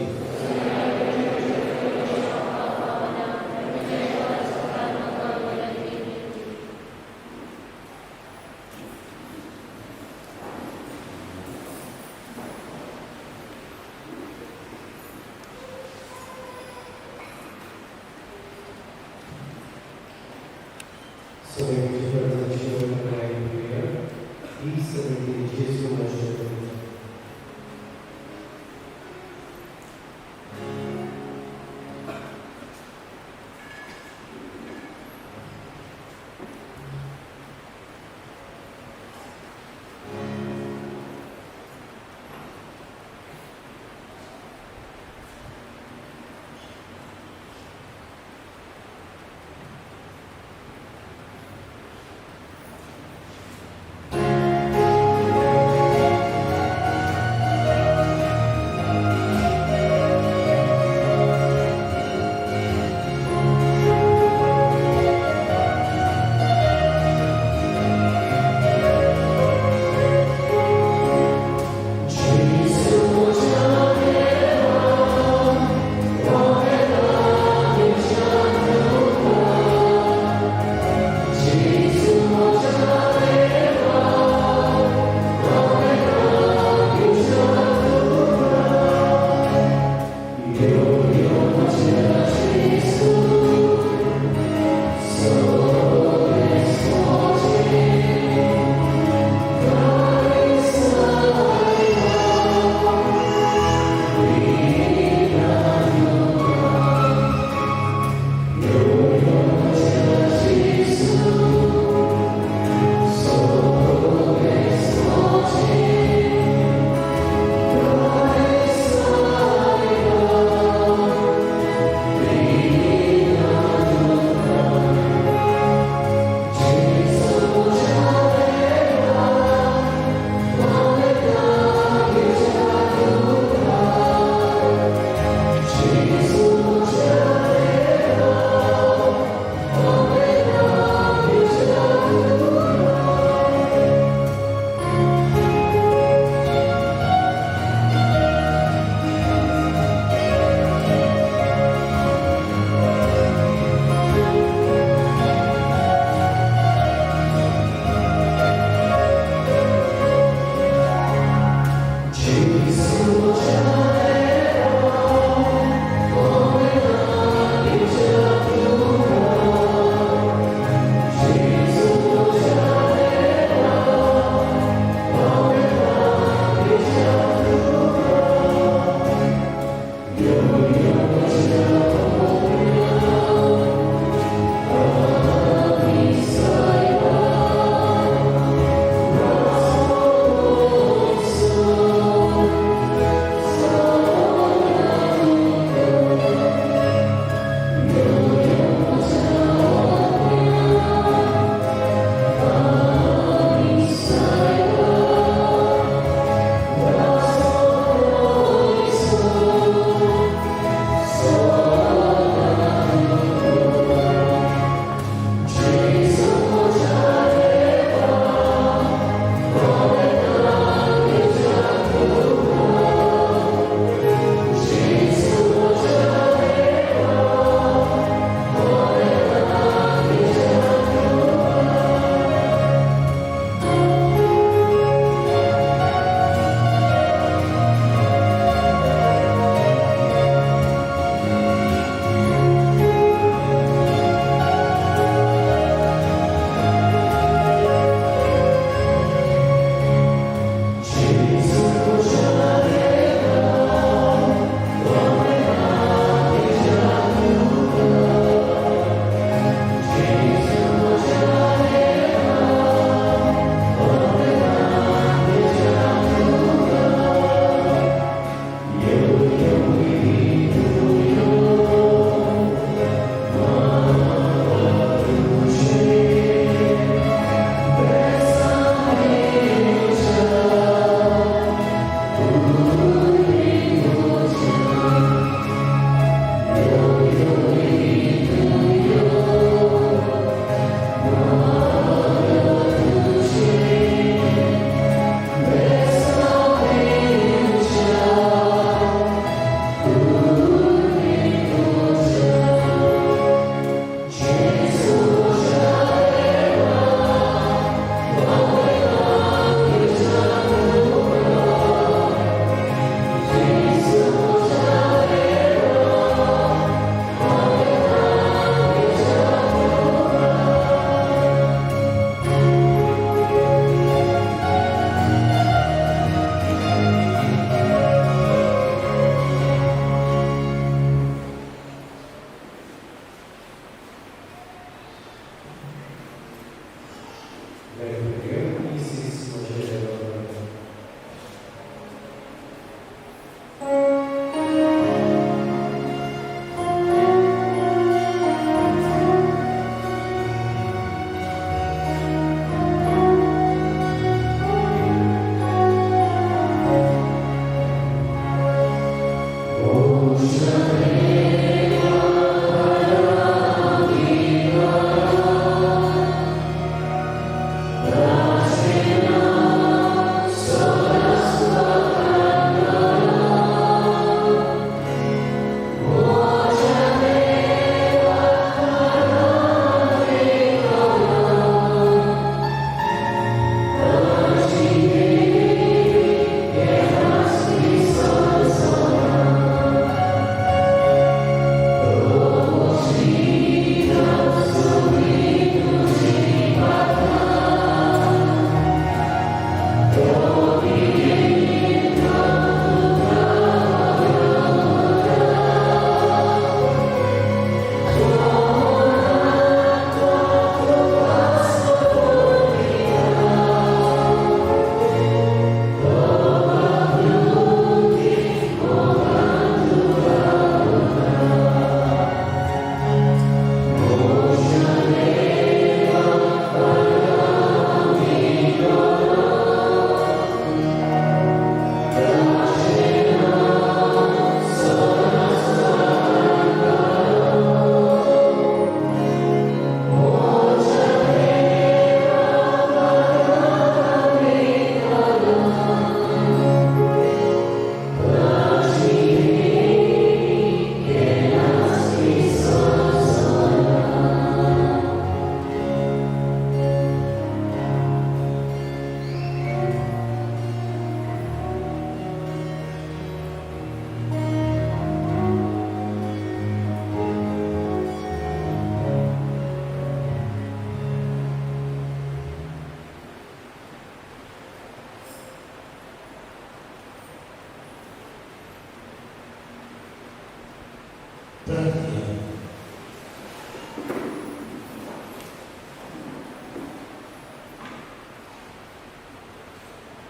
So we refer to the children of prayer. Peace and the Jesu worship.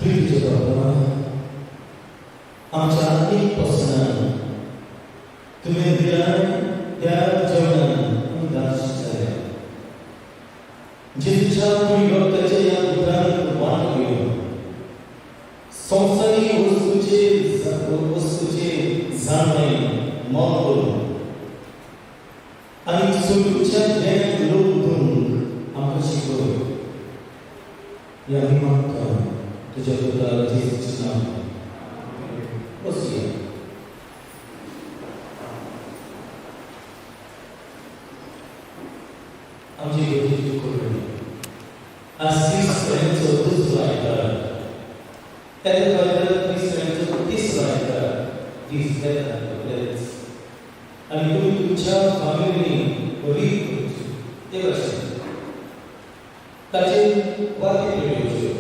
प्रितीचे बाबा, आमच्या एक पसनान तुवें दिल्या त्या जेवणान आमी दास जाले. जेजूच्या कुडी रक्ताच्या ह्या उतरांत वाट घेवन संवसारी वस्तूचे जाणवय मोग करून आनी सोयरूच्या देण्याक लोक दिवंक आमकां शिकय. हे आमी मागता तुज्या पुता जेजूच्या नांवान. बसया. आमची गरजेची करूया. आज क्रिस्तांचो दुसरो आयतार, ताच्या खातीर क्रिस्तांचो तिसरो आयतार दीस येता आपल्याच. आनी तुमी तुमच्या फामिलीनी रीत करची ते भाशेन ताचेर वाती पेटोवच्यो.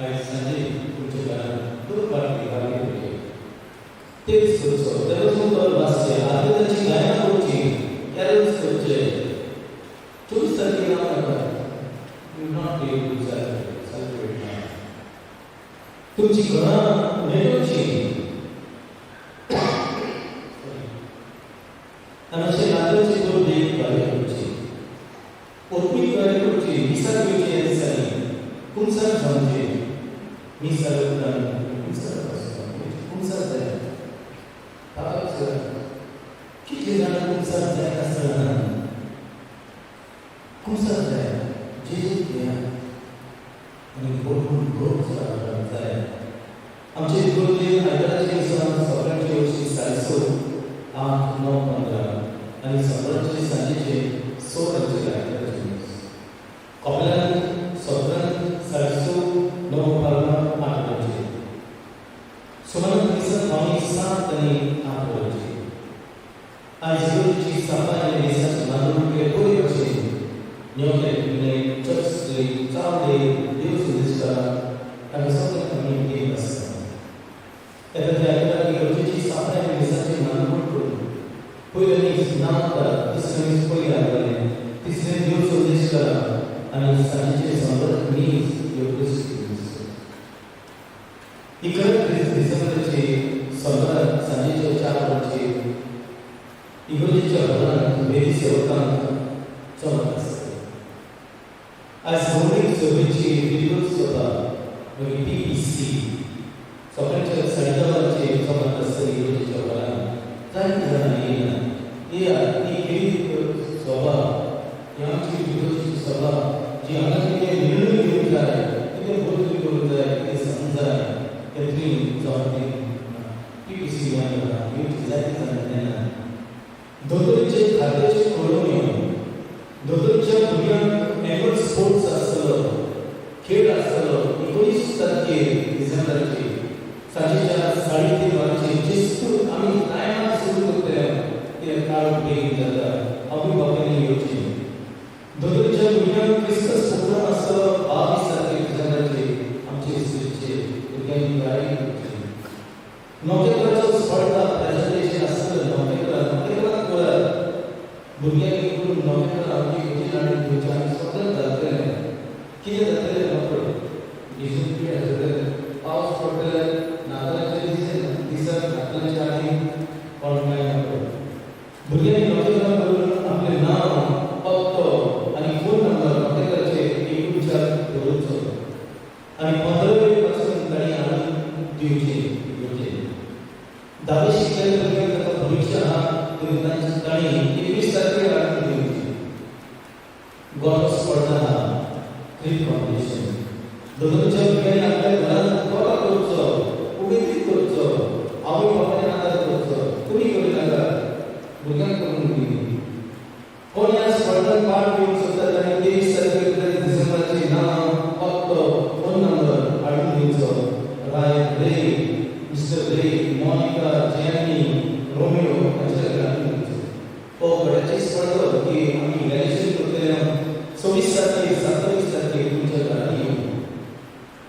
आयज सांजे तुमच्या घरांत दोन वाटी वाती पेटोवच्यो. तेच करचो, तेच उतर वाचचें, आदराची गायनां करची, कॅरल्स करचे. 24 तारखेर नाका, you not be able to celebrate now. तुमची घरां नेटोवची आनी अशें नात्याची गर्देक तयारी करची, ओतमीक तयारी करची, मिसाक येवची. ह्या दिसांनी कुमसार जावचें. मिसार उपरांत कुमसार कुमसार जाय. कितले जाणां कुमसार जाय आसतना कुमसार जाय. जेजूक घेया आनी भरपूर भोग जाय. आमचे गर्देन आयताराच्या दिसा सकाळचे अशी 6:30, 8, 9, 15 आनी सकाळचे सांजेचे 6 वरांचेर आयताराचे दीस. कपेलांत सत्रांत 6:30, 9, 15, 8 वरांचेर. सुमारान दिसा 6:45 आनी 8 वरांचेर. आयज इगर्जेची सफाय आनी मिसाची मागणूक बरी भाशेन न्योके चर्च चावले देव संदेशकार तांकां सगळ्यांक आमी घेत आसता. तेन्ना त्या आयतारा इगर्जेची सफाय आनी मिसाची मागणूक करून पयलें मीस नामता, दुसरें मीस पयलें आयतारें, तिसरें देव संदेश करा आनी सांजेचें संगत मीस इगर्जेच्या हॉलांत मेरी सेवकांक चलत आसतली. आयज भौलीक सभेची विद्युत सभा मागीर पीपीसी सकाळच्या 10:30 वरांचेर चलत आसतली इगर्जेच्या हॉलांत. जायतीं जाणां येयना, येयात. ही खेरीत सभा, ही आमची इगर्जेची सभा जी हांगा कितें निर्णय घेवंक जाय, कितें बदल करूंक जाय, कितें सांगूंक जाय, तें तुमी जावन ती पीपीसी येवची. जायतीं जाणां येना. दोतोरीचे खात्याचे कळोवण्यो. दोतोरीच्या भुरग्यांक एन्युअल स्पोर्ट्स आसतलो, खेळ आसतलो 19 तारखेर डिसेंबराचे सांजेच्या 3:30 वरांचेर. जिस्त आमी टायमार सुरू करतले, ते काळ बेगीन जाता. आवय बापायनी येवची. दोतोरीच्या भुरग्यांक क्रिसमस प्रोग्राम आसतलो 22 तारखेर डिसेंबराचे आमचे इस्कुलाचे. भुरग्यांनी तयारी करची. नखेत्राचो स्पर्धा प्रेझेंटेशन आसतलें. नखेत्रां, नखेत्रां करात. भुरग्यांनी करून नखेत्रां आमची खंयची हाडून दिवची आनी सगळें जातलें. कितें जातलें नकळ, भिजून कितें जातलें, पावस पडटले नातालाच्या दिसा, नातालाच्या आदी, कोण कांय नकळ. भुरग्यांनी नखेत्रां करून आपलें नांव, पत्तो आनी फोन नंबर नखेत्राचेर एकूणच्याक दवरचो आनी 15 पासून तांणी हाडून दिवचे इगर्जेक. धावी शिकलेल्या भुरग्यांक ताका परीक्षा आहा, तरी तांणी 21 तारखेर हाडून दिवची. गोटो स्पर्धा आहा, क्रीब कॉम्पिटिशन. दोतोरच्या भुरग्यांनी आपल्या घरांत गोटो करचो, उमेदीत करचो, आवय बापायन आदार करचो. तुमी करूं नाका, भुरग्यांक करून दिली. कोण ह्या स्पर्धात पार्ट घेवंक सोदता तांणी 23 तारखे डिसेंबराचे नांव, पत्तो, फोन नंबर हाडून दिवचो. राय रे, मिस्टर रे, मोनिका, जॅनी, रोमियो हांच्या कडेन हाडून दिवचो. हो गटाची स्पर्धा की आमी इव्हॅल्युएशन करतले 26 तारखेर, 27 तारखेर तुमच्या घरांनी येवन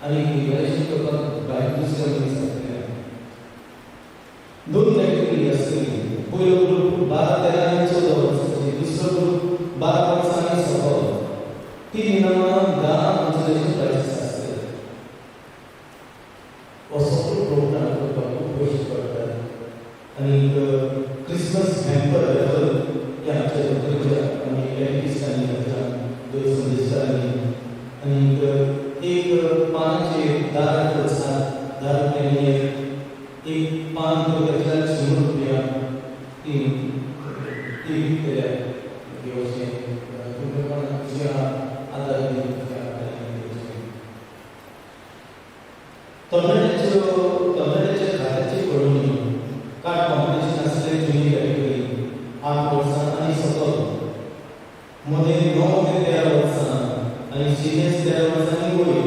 आनी इव्हॅल्युएशन करपाक भायर दुसऱ्या मनीस आसतले. दोन कॅटेगरी आसतली. पयलो ग्रूप 12, 13 आनी 14 वर्सांची, दुसरो ग्रूप 12 वर्सां आनी सकयल. तीन इनामां, 10 कॉन्सोलेशन प्रायजीस आसतले. हो सगळो प्रोग्राम करपाक खूब पयशे पडटात. आनी क्रिसमस हॅम्पर रेफल हे आमच्या दोतोरच्या आनी कॅटेकिस्टांनी घातला, दोन संदेशकारांनी. आनी एक पानाचेर 10 रेफल्स आहात. 10 रुपयांनी एक एक पान घेतल्यार 100 रुपया. ती ती विकतले घेवचें. तुमकां कोणाक खुशी आहा, आदार दिवचे. तरणाट्याच्यो, तरणाट्याच्या खात्याची कळोवणी. कार्ड कॉम्पिटिशन आसलें ज्युनियर कॅटेगरी 8 वर्सां आनी सकयल, मदें 9 ते 13 वर्सां आनी सिनियर्स 13 वर्सां आनी वयर.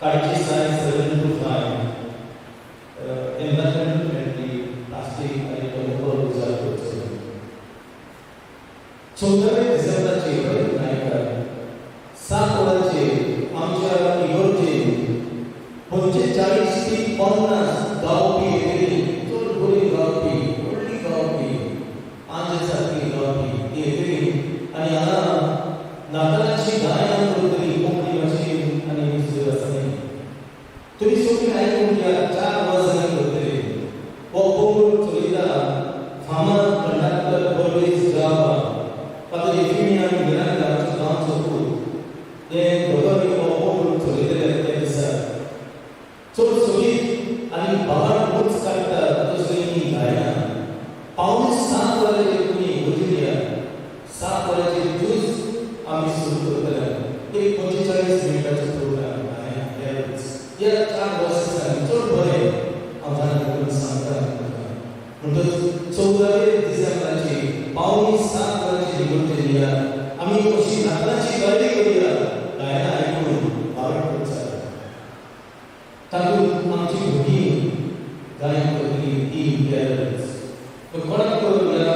कार्डची size 7 to 5. Environmental friendly plastic आनी थर्मोकोल उजार करचो. 14 डिसेंबराचेर नायकार 7 वरांचेर आमच्या इगर्जेन 45 ते 50 गावपी येतली. चड बरी गावपी, व्हडली गावपी, आंजे सारकी गावपी ती येतली आनी हांगा नातालाची गायन करतली कोंकणी भाशेन आनी दुसऱ्या भासांनी. तुमी सगळीं आयकूंक या. 4 वरां करतली. हो पंगड चलयता फामाद कंडक्टर परवेज गावा. फादर एफिमियान मिरांडा, आमचो गांवचो पूत, हे दोगांय हो पंगड चलयतले. त्या दिसा चड सोबीत आनी भावार्त उंच काडटा तसली ही गायनां. 6:45 वरांचेर तुमी इगर्जेन या. 7 वरांचेर ज्यूस्त आमी सुरू करतले. एक 45 मिनटाचो प्रोग्राम गायन ह्या चार वर्सांनी चड बरें हांव जाणा करून सांगता तुमकां. म्हणटच 14 डिसेंबराची 6:45 वरांचेर इगर्जेन या. आमी अशी नातलाची तयारी करूया, गायनां आयकून भावार्थ जाता. तातूंत आमची भुरगीं गायन करतली तीन कॅरल्स. कोणाक ह्या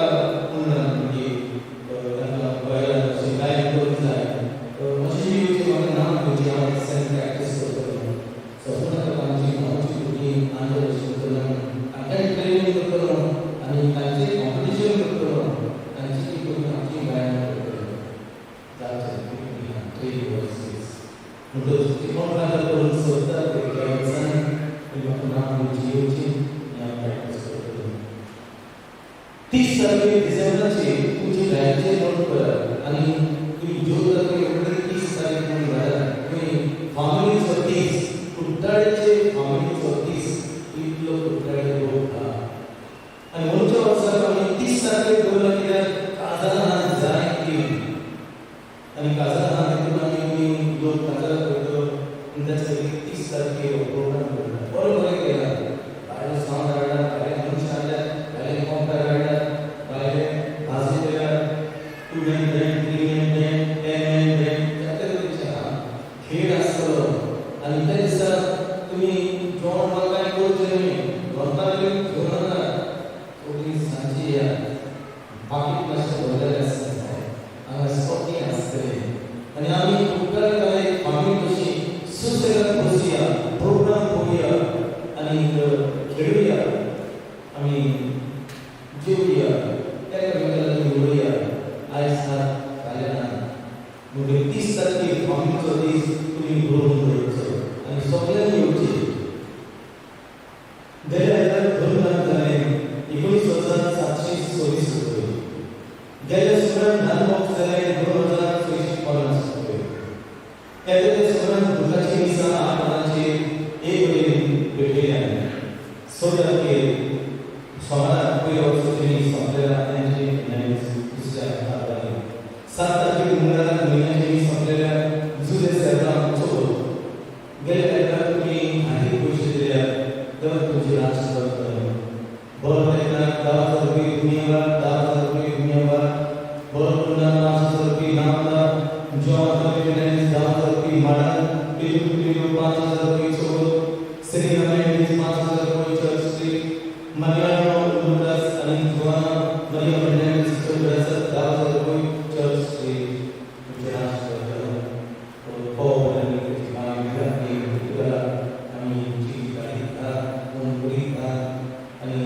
पंगडान म्हणजे तांकां गोंयांत अशें गायन करूंक जाय, अशें येवचें, म्हाका नांव दिवचें, हांव सेल्फ प्रॅक्टीस करतलो. सपोज आमची गांवची भुरगीं आंजे भशेन करतलो, तांकांय ट्रेनींग करतलो आनी तांचें कॉम्पिटिशन करतलो, तांची ती करून आमची गायन करतलो. जावचें थ्री वर्सीस. म्हणटच ती कोण आदार करून सोदतात ते कॅरल्सांनी, म्हाका नांव दिवची, येवची आनी हांव प्रॅक्टीस करतलो. 30 तारखेर नोट करात आनी तुमी जेवता तुमी ऑलरेडी 30 तारीख म्हणून घालात. तुमी फामिलीचो दीस, कुट्टाळेचे फामिलीचो दीस, इतलो कुट्टाळे लोक आहा. आनी म्हणच्या वर्साक आमी 30 तारखेक दवरला कित्याक काजारां जाय ती आनी काजारां तितून आमी लोक काजारां करतो आनी त्याच खातीर 30 तारखेर हो प्रोग्राम करता. बरें बरें केला, भायलो सावंड हाडला, भायले मनशां हाडल्या, भायले कोंकणार हाडल्या, भायले भाजू केल्या, 2 man band, 3 man band, 10 man band, जायते तरेचे आहा खेळ आसतलो. आनी त्या दिसा तुमी जेवण म्हाका कांय करचें न्हय, दनपार घेवन वनात, सगळीं सांजची या पाकीट मातशें भरलेलें आसता जाय, हांगा स्टॉकी आसतलें. आनी आमी कुट्टाळे एक फामिली कशी सुसेगाद बसया, प्रोग्राम पळोवया आनी खेळुया, आमी जेवया, एकामेकाला उलोवया. आयज ना फाल्यां ना. म्हणटकीर 30 तारखेर फामिलीचो दीस तुमी बरोवन दवरचो आनी सगळ्यांनी येवचें. गेल्या आयतार धर्मदान जालें 19,726 रुपये. गेल्या सुमार दान बॉक्स जालें 2,650 रुपये. येता त्या सुमार दुखाची मिसां 8 वरांचेर 1 वटेन भेटयल्या. 6 तारखेर सोमारा पयल्या वर्साची मीस सोंपलेल्या एंजली फर्नांडीस दुसऱ्या तारखेर. 7 तारखेर मंगळाराक म्हयन्याची मीस सोंपलेल्या जुले सेब्राम चोर. गेल्या आयतार तुमी हातीक पयशे दिल्या, देवान तुमची आशीर्वाद करूं. बरो आयतार 10,000 रुपये दुनियाभर, 10,000 रुपये दुनियाभर, बरो पुन्हा 5,000 रुपये नामदा, जॉन फर्नांडीस 10,000 रुपये माडा, पेरू पेरू 5,000 रुपये सोबत, सेलिना मेंढीस 5,000 रुपये चर्च स्ट्रीट, मरियानो लुकास आणि जुआना मरिया फर्नांडीस चौकड्याचा 10,000 रुपये चर्च स्ट्रीट. तुमचे आशीर्वाद करूं. आमी तुमची गाडी बरी आनी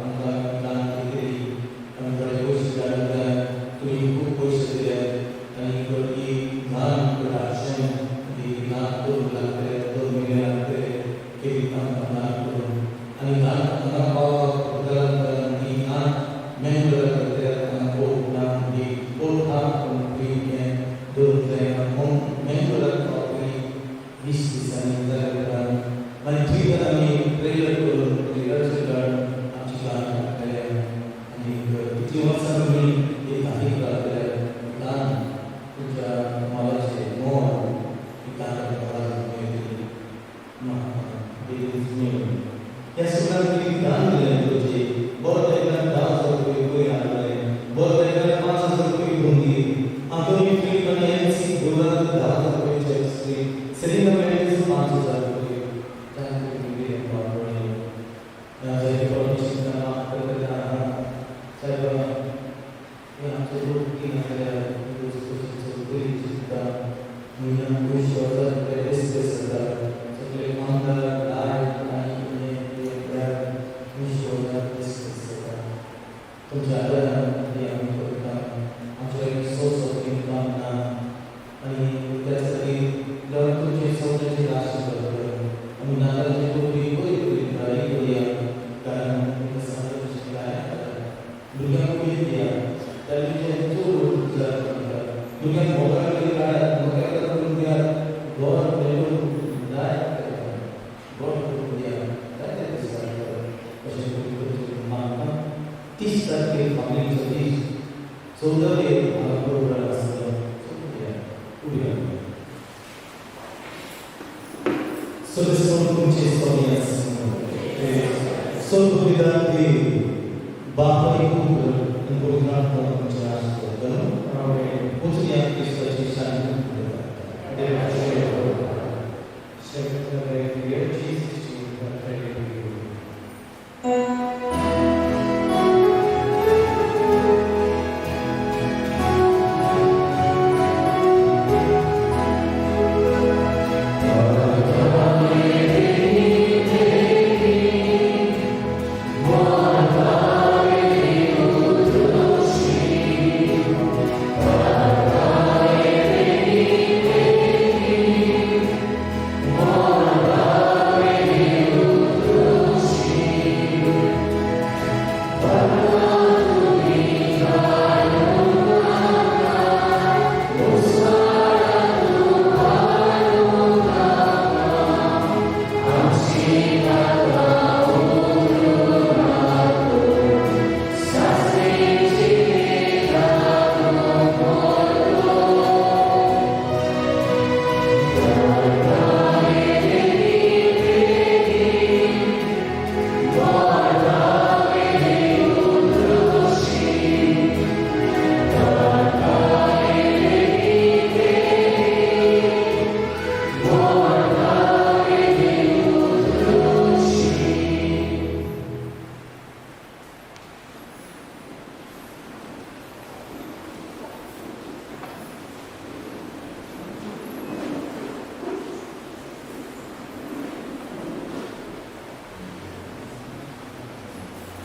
आमकां दान केली, आमी थोडे पयशे धाडून तुमी खूब पयशे दिले. आनी ही ल्हान राशन ही ल्हान करूंक लागतले, 2 म्हयने लागतले केली आमकां ल्हान करून. आनी ल्हान हांगा पावपाक ही ल्हान मेंगलोर करतले, हांगा बोट ना, ही बोट आहा पूण ती हें दवरूंक जायना. मेंगलोराक पावतली 20 दिसांनी जाल्या उपरांत मागीर थंय आमी ट्रेलर करून ट्रेलरचेर काडून आमची गाण काडटले. आनी कितलीं वर्सां तुमी एक घालीक रावतले, ल्हान तुमच्या मोलाचें मोल ही गाण मेळटली. ह्या सगळ्यांत तुमी दान दिलें तुमचे बरो ताका 10,000 रुपये पयर हाडले, बरो ताका 5,000 रुपये भोंगी, आंतोनी फिलीप आनी एन सी गोलान 10,000 रुपये चर्च स्ट्रीट, सेलिना मेंढीस 5,000 रुपये. साहेब, हे आमचे लोक तीन जाल्यार चिंतता म्हयन्याक पयशे वतात ते बेस बेस जाता. सगळे कामदार लायट आनी हें ते पयशे वतात बेस बेस जाता. तुमच्या आदारान हे आमी करता. आमचे लागीं सोर्स ऑफ इन्कम ना आनी त्याच खातीर देवान तुमचे सगळ्यांचे आशीर्वाद करूं. आमी नातालाची टोपी बरी बरी गाडी करुया, कारण भुरग्यांक उमेद दिया. तांचे चड विचार करता भुरग्यांक मोबायल तरी काडात, मोबायल करून दियात, घर मेळून जाय गोड करून दिया, जायते दीस अशें करून मागता. 30 तारखेर फामिलीचो दीस, 14 हांगा प्रोग्राम आसतलो. उबी सर्वेस्पर तुमचे स्वामी आसूं. सर्व पिता देव बाप आनी पुत्र आनी पवित्र आत्मा तुमचे आशीर्वाद करूं. वचून या, क्रिस्ताची शांती.